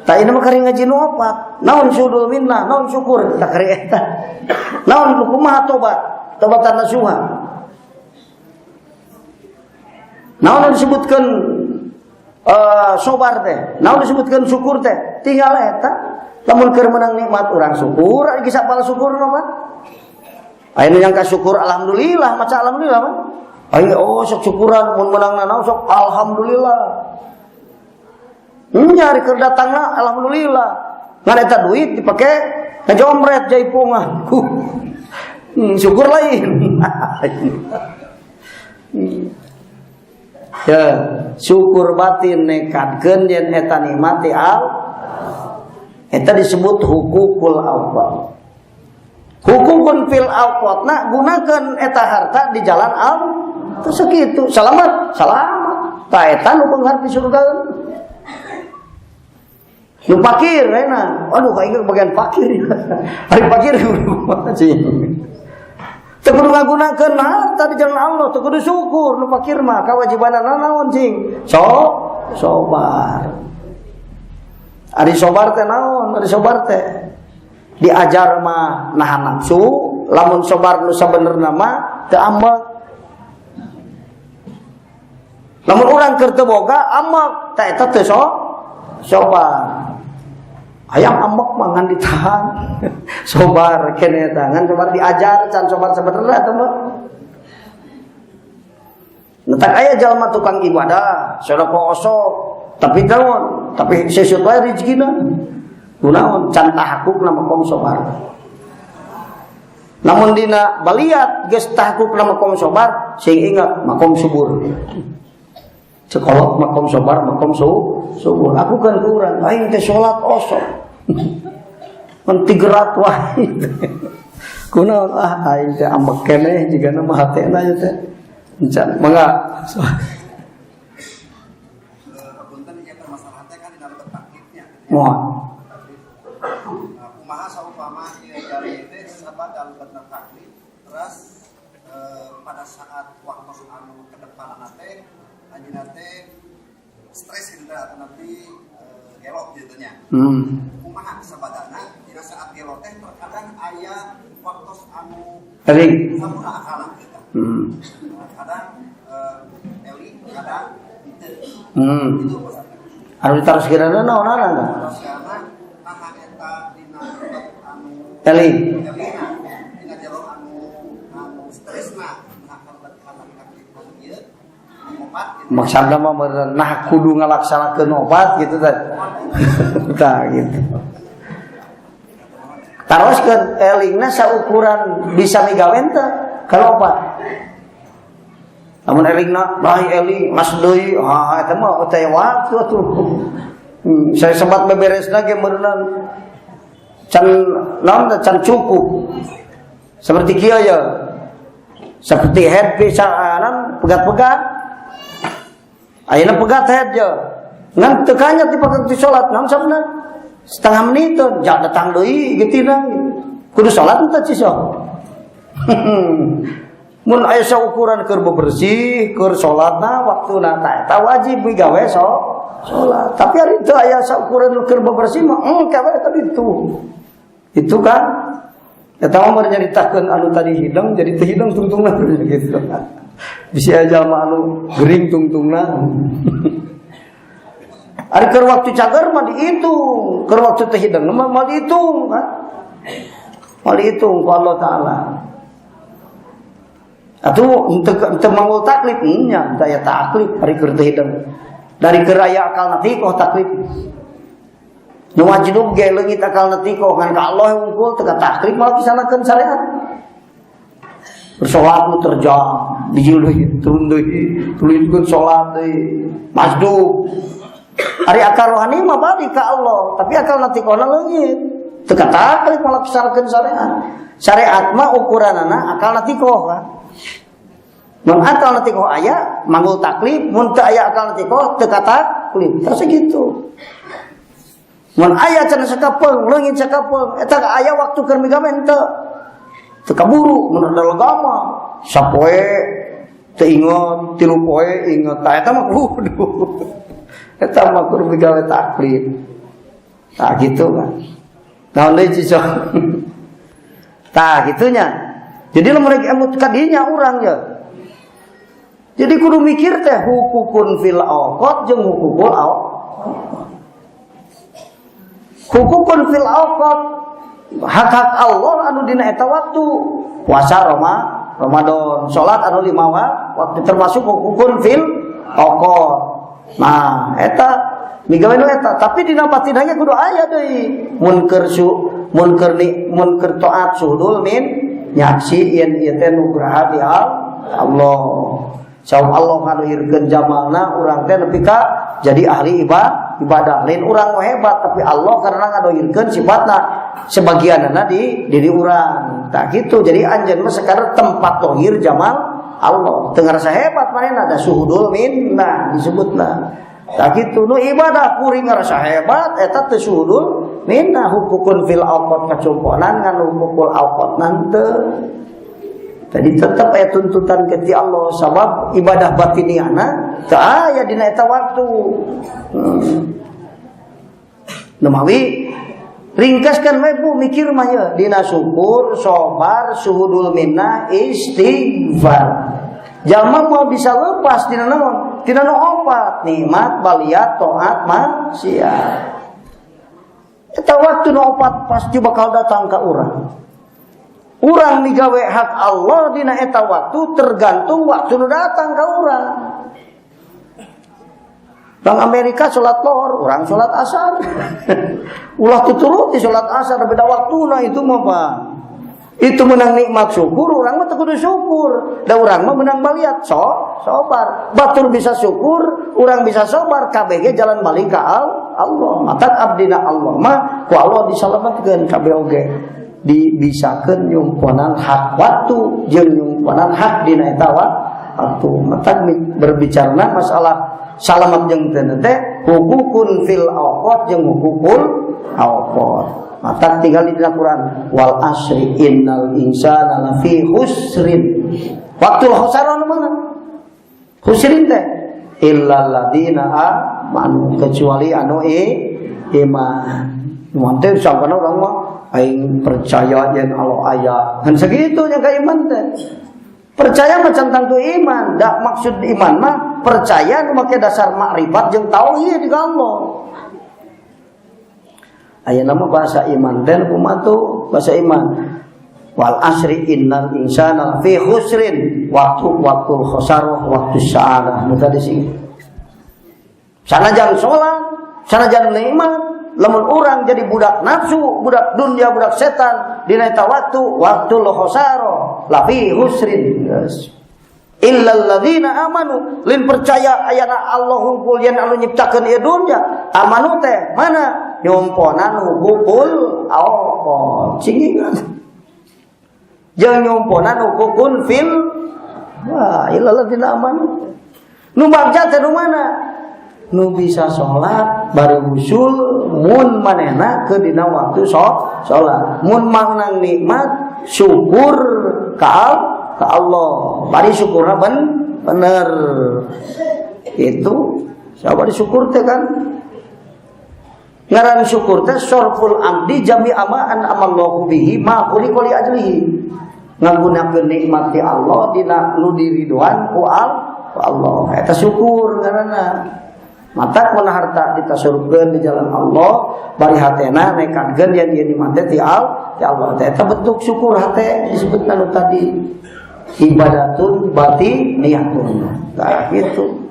Ta ini mah kari ngaji nu opat. Naon syuhudul minnah, naon syukur, tak kari eta. Naon kumaha tobat? Tobatan nasuha. Naon disebutkeun sobar teh? Naon disebutkeun syukur teh? Tinggal eta. Lamun keur meunang nikmat urang syukur, ari geus apal syukur mah. Aya nu nyangka syukur alhamdulillah, maca alhamdulillah mah. Aya oh sok syukuran mun meunang naon sok alhamdulillah. Nyari keur datangna alhamdulillah. Ngan eta duit dipake ngajomret jaipongan. Syukur lain. Ya, syukur batin nekadkeun yen eta nikmat ti Allah. Eta disebut hukukul awqat. Hukukun fil awqat na gunakeun eta harta di jalan Allah. Terus sakitu, selamat, selamat. Ta eta nu beunghar di surga. Nu fakir enak. Aduh kayak bagian fakir. Hari fakir sih. Teu kudu ngagunakeun harta di jalan Allah, teu kudu syukur nu fakir mah kawajibanana naon cing? Sobar. Ari sobar teh naon? Ari sobar teh diajar mah nahan nafsu, lamun sobar nu sabenerna mah teu ambek. Lamun urang keur teu boga ambek, teh eta teu sobar. Hayang ambek mah ngan ditahan. Sobar kene eta, ngan sobar diajar can sobar sabenerna eta mah. Netak aya jalma tukang ibadah, sedekah osok, tapi naon? Tapi sesuatu wae rezekina. Kunaon can tahakukna makom sobar. Namun dina baliat geus tahakukna makom sobar, sing ingat makom subur. Sekolot makom sobar, makom subur. Aku kan kurang, aing teh salat osok. Mun tigerat wae. Kunaon ah aing teh ambek keneh jigana mah hatena ieu teh. Encan mangga. Punten ieu permasalahan teh kan dina lebet taklifnya. Moal. Kumaha saupama ieu jari teh sabada lebetna taklif terus pada saat waktu anu ke depan teh anjeunna teh stres gitu atau nanti gelok gitu nya. Kumaha sabadana dina saat gelok teh terkadang aya waktu anu Ering. Sampurna akalna kita. Kadang eli, kadang henteu. Anu ditaroskeunana naonana tah? Eling. Maksudna mah meureun nah kudu ngalaksanakeun obat gitu tah. Tah gitu. Taroskeun elingna saukuran bisa migawe teh kalau obat. Lamun elingna bae eling mas deui, ah eta mah teh waktu atuh. Saya sempat beberesna ge meureunna can naon can cukup. Seperti kieu ya. Seperti head pisanan pegat-pegat. Ayeuna pegat head je. Ngan teu kanya dipake ti salat naon sabna? Setengah menit jak datang deui geutina. Kudu salat teh cisok. Mun aya saukuran keur bebersih, keur salatna waktuna tah eta wajib migawe salat. Tapi ari teu aya saukuran keur bebersih mah engke we tadi itu. Itu kan eta mah mun nyaritakeun anu tadi hidang jadi teu hidang tungtungna gitu. Bisi aja jalma anu gering tungtungna. Ari keur waktu cager mah dihitung, keur waktu teu hidang mah moal dihitung kan. Moal dihitung ku Allah Taala. Atuh henteu manggul taklif nya, teu aya taklif ari keur teu hidang. Dari keur aya akal natikoh taklif. Nu wajib ge leungit akal natikoh ngan ka Allah unggul teu taklif malah kisanakeun syariat. Bersolat nu terjang, bijil deui, turun deui, tuluykeun salat deui, masduk. Ari akal rohani mah balik ka Allah, tapi akal natikohna leungit. Teu taklif malah kisanakeun syariat. Syariat mah ukuranana akal natikoh kan. Mun akal natikoh aya manggul taklif, mun teu aya akal natikoh teu taklif. Terus gitu. Mun aya cenah sakapeung, leungit sakapeung, eta aya waktu keur migawe henteu. Teu kaburu mun ada legama, sapoe teu inget, tilu poe inget. Tah eta mah kudu. Eta mah kudu migawe taklif. Tah gitu kan. Naon deui cisok. Tah gitunya. Jadi lamun rek emut ka dinya urang ya. Jadi kudu mikir teh hukukun fil awqat jeung hukukul awqat. Hukukun fil awqat hak-hak Allah anu dina eta waktu puasa Ramadan, salat anu lima waktu termasuk hukukun fil awqat. Nah, eta migawe nu eta, tapi dina batin ge kudu aya deui. Mun keur mun keur ni mun keur taat suhudul min nyaksi yen ieu teh nugraha di Allah. Sabab Allah ngaluhirkeun jamalna urang teh nepi ka jadi ahli ibadah. Lain urang mah hebat tapi Allah karena ngadohirkeun sifatna sebagianna di diri urang. Tah kitu. Jadi anjeun mah sekarang tempat dohir jamal Allah. Teu ngarasa hebat manehna da suhudul minna disebutna. Tah kitu nu ibadah kuring ngarasa hebat eta teu suhudul minna hukukun fil awqat kacumponan ngan hukukul awqat teu. Jadi tetap aya tuntutan ke ti Allah sabab ibadah batiniana teu aya dina eta waktu. Nemawi ringkaskan we Bu mikir mah ye dina syukur, sabar, suhudul minna, istighfar. Jalma moal bisa lepas dina naon? Dina nu opat, nikmat, baliat, taat, maksiat. Eta waktu nu opat pasti bakal datang ka urang. Urang migawe hak Allah dina eta waktu tergantung waktu nu datang ka urang. Bang Amerika salat lohor, urang salat asar. Ulah tuturuti salat asar beda waktuna itu mah Pak. Itu menang nikmat syukur, urang mah teu kudu syukur. Da urang mah menang baliat sobar. Batur bisa syukur, urang bisa sobar, kabeh ge jalan balik ka Allah. Matak abdina Allah mah ku Allah disalametkeun kabeh oge. Dibisakeun nyumponan hak waktu jeung nyumponan hak dina eta waktu. Matak berbicarana masalah salamet jeung teu teh hukukun fil awqat jeung hukukul awqat. Matak tinggal di dalam Quran wal asri innal insana lafi khusrin. Waktu khusran mana? Khusrin teh illal ladina amanu kecuali anu iman. Mun teh sangkana urang mah aing percaya yen Allah aya. Kan sakitu nya ka iman teh. Percaya mah can tangtu iman, dak maksud iman mah Iman percaya nu make dasar makrifat jeung tauhid ka Allah. Ayeuna mah bahasa iman teh kumaha tuh bahasa iman? Wal asri innal insana fi khusrin, waktu khosarah, waktu sa'adah. Nu tadi sih. Sanajan salat, sanajan nikmat, lamun urang jadi budak nafsu, budak dunia, budak setan, dina eta waktu, waktu lo khosarah, la fi khusrin. Yes. Illal ladzina amanu, lin percaya ayana Allah hungkul yen anu nyiptakeun ieu dunya. Amanu teh mana? Nyumponan hukukul awqat. Cingingan. Jeung nyumponan hukukun fil wah illal ladzina amanu. Nu bagja teh nu mana? Nu bisa salat bari usul mun manehna ke dina waktu salat. Mun manang nikmat syukur ka Allah, bari syukurna bener. Itu siapa disyukur teh kan? Ngaran syukur teh sorful amdi jami amaan amallahu bihi ma khuliqa li ajlihi. Ngagunakeun nikmat ti Allah dina nu diridoan ku Allah. Eta syukur ngaranna. Matak mun harta ditasurkeun di jalan Allah, bari hatena nekadkeun yen ieu nikmat teh ti Allah. Eta bentuk syukur hate disebutna nu tadi. Ibadatun batiniyatun. Nah, gitu.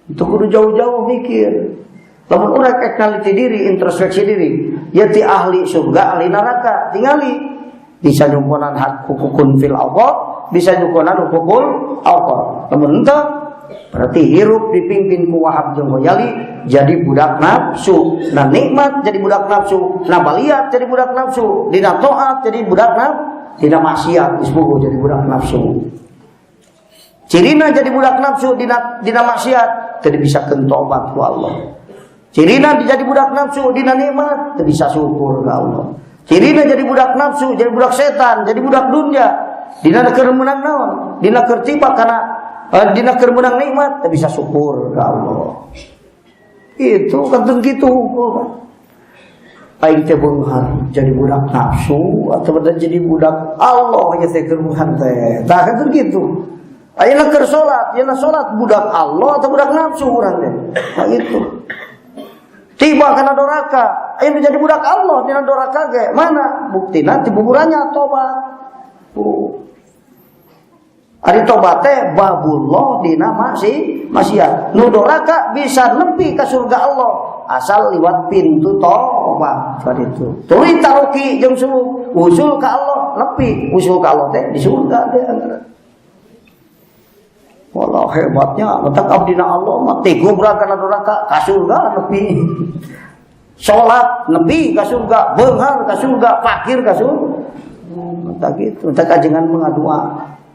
Itu kudu jauh-jauh mikir. Lamun urang rek naliti diri, introspeksi diri, ya ti ahli surga, ahli neraka, tingali bisa nyumponan hak hukukun fil awqat, bisa nyumponan hukukul awqat. Lamun henteu berarti hirup dipimpin ku Wahab jeung Ghazali jadi budak nafsu, nah nikmat jadi budak nafsu, nah baliat jadi budak nafsu, dina taat jadi budak nafsu, dina maksiat geus puguh jadi budak nafsu. Cirina jadi budak nafsu dina maksiat teu bisa tobat ku Allah. Cirina jadi budak nafsu dina nikmat teu bisa syukur ka Allah. Cirina jadi budak nafsu, jadi budak setan, jadi budak dunia. Dina keur meunang naon? Dina keur tiba kana dina keur meunang nikmat teu bisa syukur ka Allah. Itu kantun kitu hukum. Aing teh beunghar jadi budak nafsu atau jadi budak Allah nya teh keur beunghar teh. Tah kantun kitu. Ayeuna keur salat, yeuna salat budak Allah atau budak nafsu urang teh. Nah itu. Tiba kana doraka, ayeuna jadi budak Allah dina doraka ge. Mana buktina ti buburannya tobat. Ari tobat teh babullah dina maksiat. Nu doraka bisa nepi ka surga Allah asal liwat pintu tobat itu. Tuluy taruki jeung suluk, usul ka Allah nepi, usul ka Allah teh di surga teh. Walah hebatnya, mentak abdina Allah mah tigubra kana doraka ka surga nepi. Salat nepi ka surga, beunghar ka surga, fakir ka surga. Mentak kitu, mentak ajengan mengadua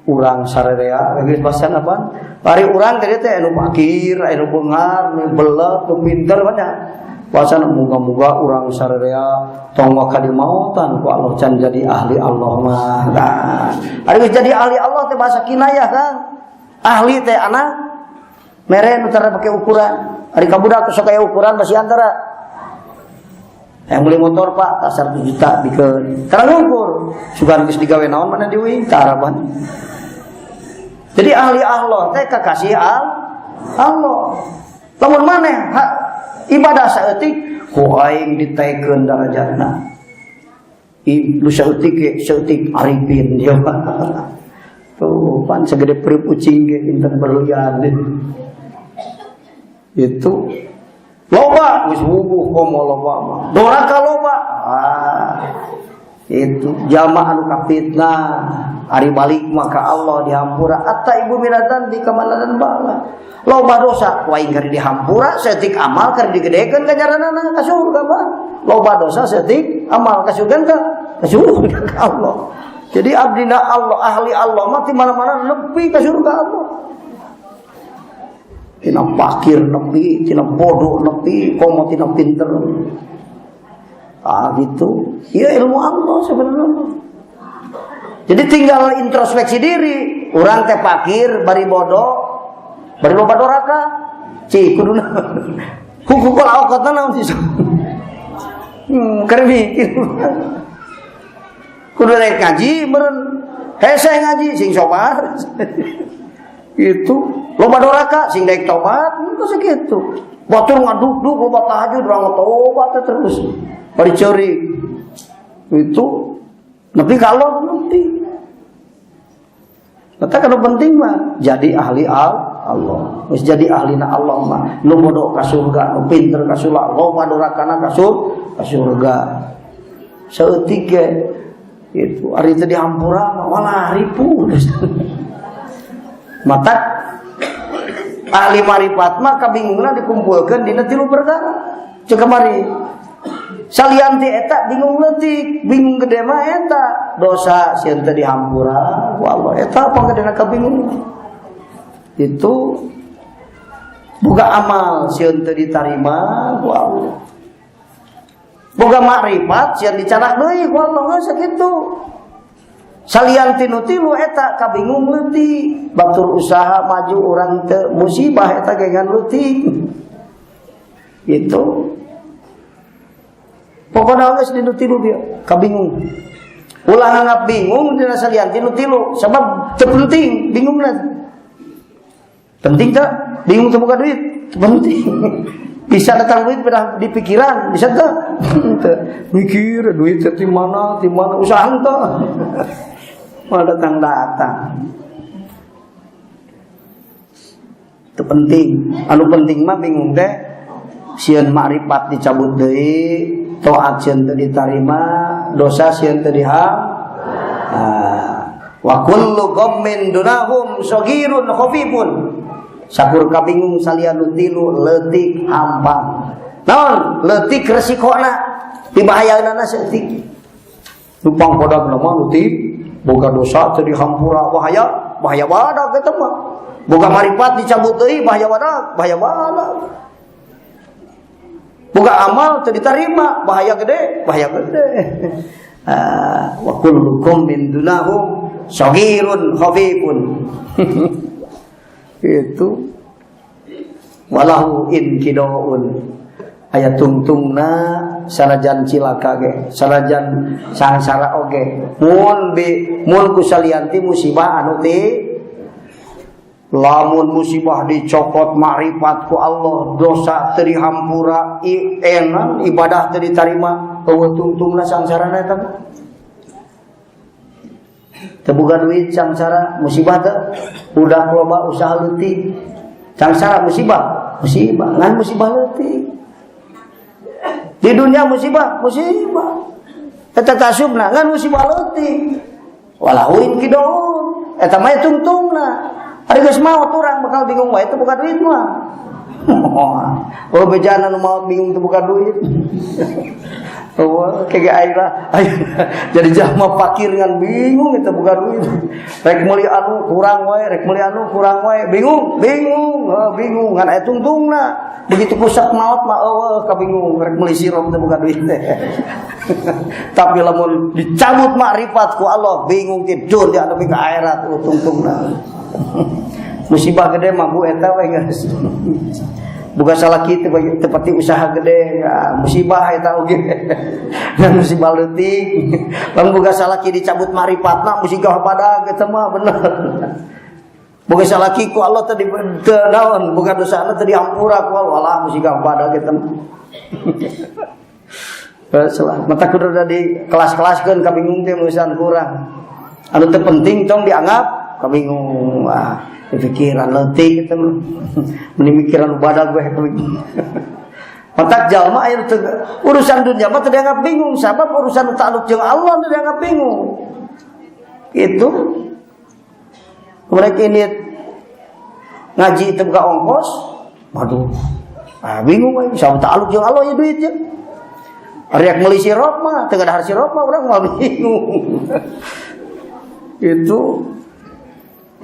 urang sarerea geus basan apa? Bari urang tadi teh anu fakir, anu beunghar, anu belet, anu pinter banyak. Basan muga-muga urang sarerea tong waka dimautan ku Allah can jadi ahli Allah mah. Nah, ari geus jadi ahli Allah teh bahasa kinayah kan. Ahli teh anak mere nu tara pake ukuran. Ari ka budak sok aya ukuran masih antara. Yang beli motor Pak, tak 1 juta bikeun. Tara ngukur. Sugan geus digawe naon mana diuing tara ban. Jadi ahli Allah teh kakasih Allah. Lamun maneh ibadah saeutik ku aing ditaekeun darajatna. Lu saeutik ge saeutik arifin dia. Tuh pan segede perut kucing ge pinter berlian. Itu loba geus wubuh komo loba mah. Doraka loba. Ah. Itu jamaah anu kafitnah. Ari balik maka Allah dihampura atta ibu minatan di kamana dan bala. Loba dosa ku aing keur dihampura saeutik amal keur digedekeun ganjaranana ka surga mah. Loba dosa saeutik amal ka surga ka surga ka Allah. Jadi abdina Allah ahli Allah mah di mana-mana nepi ka surga Allah. Tina fakir nepi, tina bodoh nepi, komo tina pinter. Ah gitu. Ya ilmu Allah sebenarnya. Jadi tinggal introspeksi diri. Urang teh fakir bari bodoh, bari loba doraka. Ci kuduna. Hukukul awqatna naon sih? Keur mikir. Kudu rek ngaji meureun Hese ngaji sing sabar. Itu loba doraka sing daek tobat, itu segitu. Batur ngaduk-duk loba tahajud urang tobat terus. Bari ceurik. Itu nepi kalau nepi. Kata kalau penting mah jadi ahli Allah. Geus jadi ahlina Allah mah nu bodoh ka surga, nu pinter ka surga, loba dorakana ka surga. Saeutik ge itu ari teu dihampura mah walah ripu. Mata ahli marifat mah kabingungna dikumpulkeun dina tilu perkara. Cek kamari salian ti eta bingung leutik, bingung gede mah eta dosa sieun teu dihampura ku Allah. Eta panggedena kabingung. Itu boga amal sieun teu ditarima ku Allah. Boga makrifat sieun dicanak deui ku Allah geus sakitu. Salian ti nu tilu eta kabingung leutik, batur usaha maju urang teu musibah eta ge ngan leutik. Itu pokoknya geus dinu tilu dia kabingung. Ulah nganggap bingung dina salian tinu tilu sebab teu penting bingungna. Penting teu? Bingung teu boga duit? Teu penting. Bisa datang duit pada di pikiran, bisa teu? Teu. Mikir duit teh ti mana, ti mana usaha teu. Moal datang-datang. Teu penting. Anu penting mah bingung teh sieun makrifat dicabut deui, taat sieun teu ditarima, dosa sieun teu diham. Wa kullu ghammin dunahum saghirun khafifun. Sakur kabingung salian nu tilu leutik hampang. Naon? Leutik resikona, dibahayaeunana saeutik. Nu pangkodagna mah leutik, boga dosa teu dihampura bahaya, bahaya badag eta mah. Boga marifat dicabut deui bahaya badag, bahaya badag. Boga amal teu diterima, bahaya gede, bahaya gede. Wa kullukum min dunahum saghirun khafifun. Itu walahu inkidaun aya tungtungna sanajan cilaka ge, sanajan sangsara oge. Mun bi mun kusalianti musibah anu ti lamun musibah dicokot makrifat ku Allah, dosa teu dihampura, enan ibadah teu ditarima, eueuh tungtungna sangsarana eta mah. Teu boga duit sangsara musibah teu, budak loba usaha leutik sangsara musibah, musibah ngan musibah leutik. Di dunia musibah, musibah. Eta tasubna ngan musibah leutik. Walahu inkidaun eta mah tungtungna. Ari geus maot urang bakal bingung wae teu boga duit mah. Oh bejana nu maot bingung teu boga duit. Oh kege aing lah. Jadi jalma fakir ngan bingung teu boga duit. Rek meuli anu kurang wae, rek meuli anu kurang wae, bingung, bingung, oh, bingung ngan aya tungtungna. Begitu kusak maot mah eueuh kabingung rek meuli sirom teu boga duit teh. Tapi lamun dicabut makrifat ku Allah bingung tidur di nepi ka akhirat tungtungna. Musibah gede mah bu eta we geus. Bukan salah kita bagi tepati usaha gede ya, musibah eta oge. Dan musibah leutik. Lamun boga salaki dicabut maripatna musibah badag eta mah bener. Boga salaki ku Allah teh teu naon, boga dosana teh dihampura ku Allah, walah musibah badag eta mah. Salah, mata kudu di kelas-kelaskeun kabingung teh urusan kurang. Anu teu penting tong dianggap kabingung. Wah, pikiran leutik eta mah. Meni mikiran badag we kabingung. Matak jalma aya teu urusan dunia mah teu dianggap bingung sabab urusan ta'alluq jeung Allah teu dianggap bingung. Itu mereka ini ngaji teu buka ongkos, waduh, bingung we sabab ta'alluq jeung Allah ya duit ya. Riak meuli sirop mah teu gadahar sirop mah urang mah bingung. Itu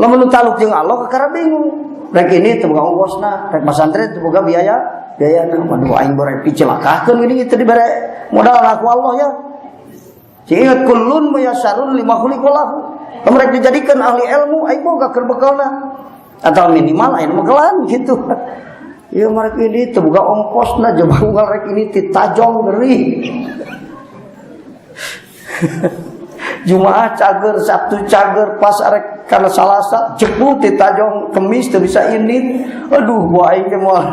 lamun taluk jeung Allah kakara bingung. Rek ini teu boga ongkosna, rek masantren teu boga biaya, biayana. Waduh aing bore picelakakeun gini teu dibere modal ku Allah ya. Ingat kullun muyassarun lima khuliqalahu. Lamun rek dijadikeun ahli ilmu aing boga keur bekalna. Atau minimal aing bekalan gitu. Ya mereka ini teu boga ongkosna, coba unggal rek ini ti tajong ngeri. Jumaah cager, Sabtu cager, pas arek kana Salasa jeput ditajong Kemis teu bisa indit. Aduh, gua aing teh moal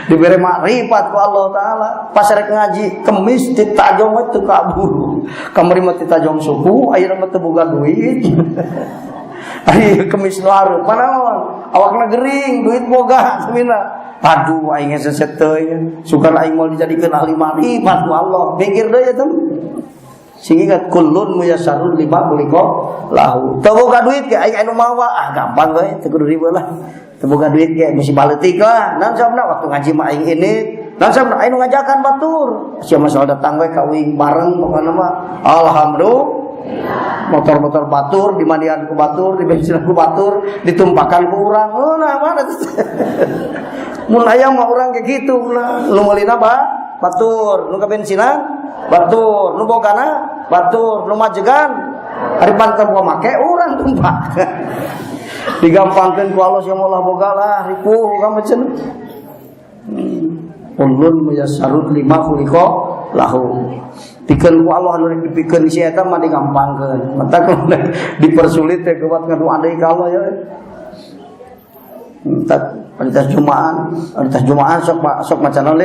dibere makrifat ku Allah taala. Pas arek ngaji Kemis ditajong we teu kabur. Kamari mah ditajong suku, ayeuna mah teu boga duit. Ari Kemis nu hareup manaon? Awakna gering, duit boga samina. Aduh, aing geus teuing. Sugan aing moal dijadikeun ahli makrifat ku Allah. Mikir deui eta. Sing ingat kullun muyassarun lima khuliqa lahu. Teu boga duit ge aing anu mawa, ah gampang we teu kudu ribet lah. Teu boga duit ge mesti baletik lah. Naon sababna waktu ngaji mah aing ini, naon sababna aing nu ngajakan batur. Sia masalah datang we ka uing bareng pokona mah. Alhamdulillah. Motor-motor batur, dimandian ku batur, dibensinan ku batur, ditumpakan ku urang. Oh, nah mana tuh? Mun aya mah urang kayak gitu lah. Nu meulina ba batur, nu kabensinan batur, nu bogana batur, nu majegan ari panten gua make urang tumpak. Digampangkeun ku Allah sia molah boga lah ripuh ka cenah. Kullun muyassarun lima khuliqa lahu. Pikeun ku Allah anu rek dipikeun si eta mah digampangkeun. Mata dipersulit teh kuat ngadoa deui ka Allah ya. Tak panitas Jumaan, panitas Jumaan sok sok maca naon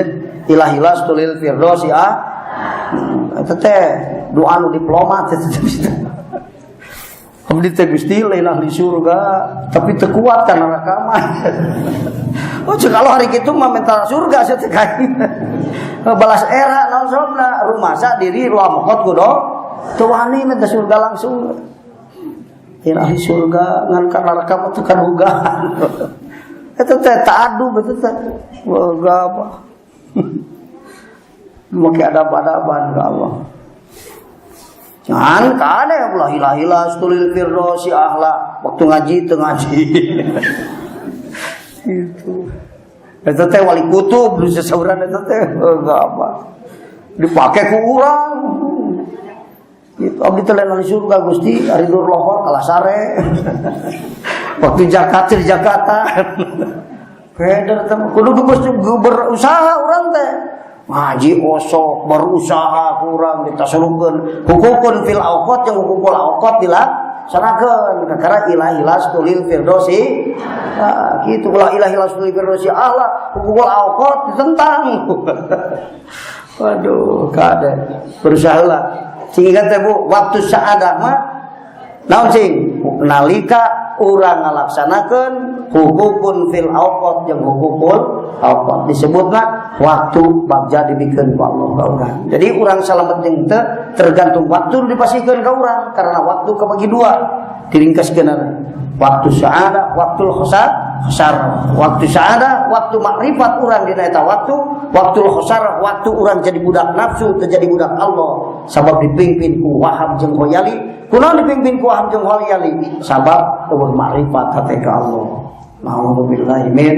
ilahilas tulil firdaus ya. Eta teh doa nu diplomat teh. Abdi teh Gusti lain ahli surga, tapi teu kuat kana neraka mah. Oh cek kalau hari kitu mah minta surga sia teh kain. Balas era naon sababna rumasa diri lamokot kudu teu wani minta surga langsung. Lain ahli surga ngan ka neraka mah teu kadugaan. Eta teh ta'adub eta teh. Boga apa? Make adab-adaban ka Allah. Jangan kade ulah hilah-hilah tulil firdausi ahla waktu ngaji teu ngaji. Itu. Eta teh wali kutub nu sasauran eta teh enggak apa. Dipake ku urang. Itu abdi teh lain ahli surga Gusti, ari dur lohor kalah sare. Waktu Jakarta di Jakarta. Keder teh kudu berusaha urang teh. Ngaji osok berusaha kurang ditasalukeun hukukun fil awqat yang hukukul awqat dilaksanakeun kakara ilahilas tulil firdausi nah, gitu ulah ilahilas tulil firdausi Allah hukukul awqat ditentang. Waduh kade berusaha lah sing ingat teh Bu waktu saadah mah naon sing nalika urang ngalaksanakeun hukukun fil awqat jeung hukukul awqat disebutna waktu bagja dibikeun ku Allah ka urang. Jadi urang salamet jeung teu tergantung waktu dipasihkeun ka urang karena waktu kabagi dua diringkaskeun waktu sa'ada waktu khosar khosar waktu sa'ada waktu makrifat urang dina eta waktu waktu khosar waktu urang jadi budak nafsu teu jadi budak Allah sabab dipimpin ku Wahab jeung Khoyali kunaon dipimpin ku Wahab jeung Khoyali sabab eueuh makrifat hate ka Allah. Nauzubillahi min.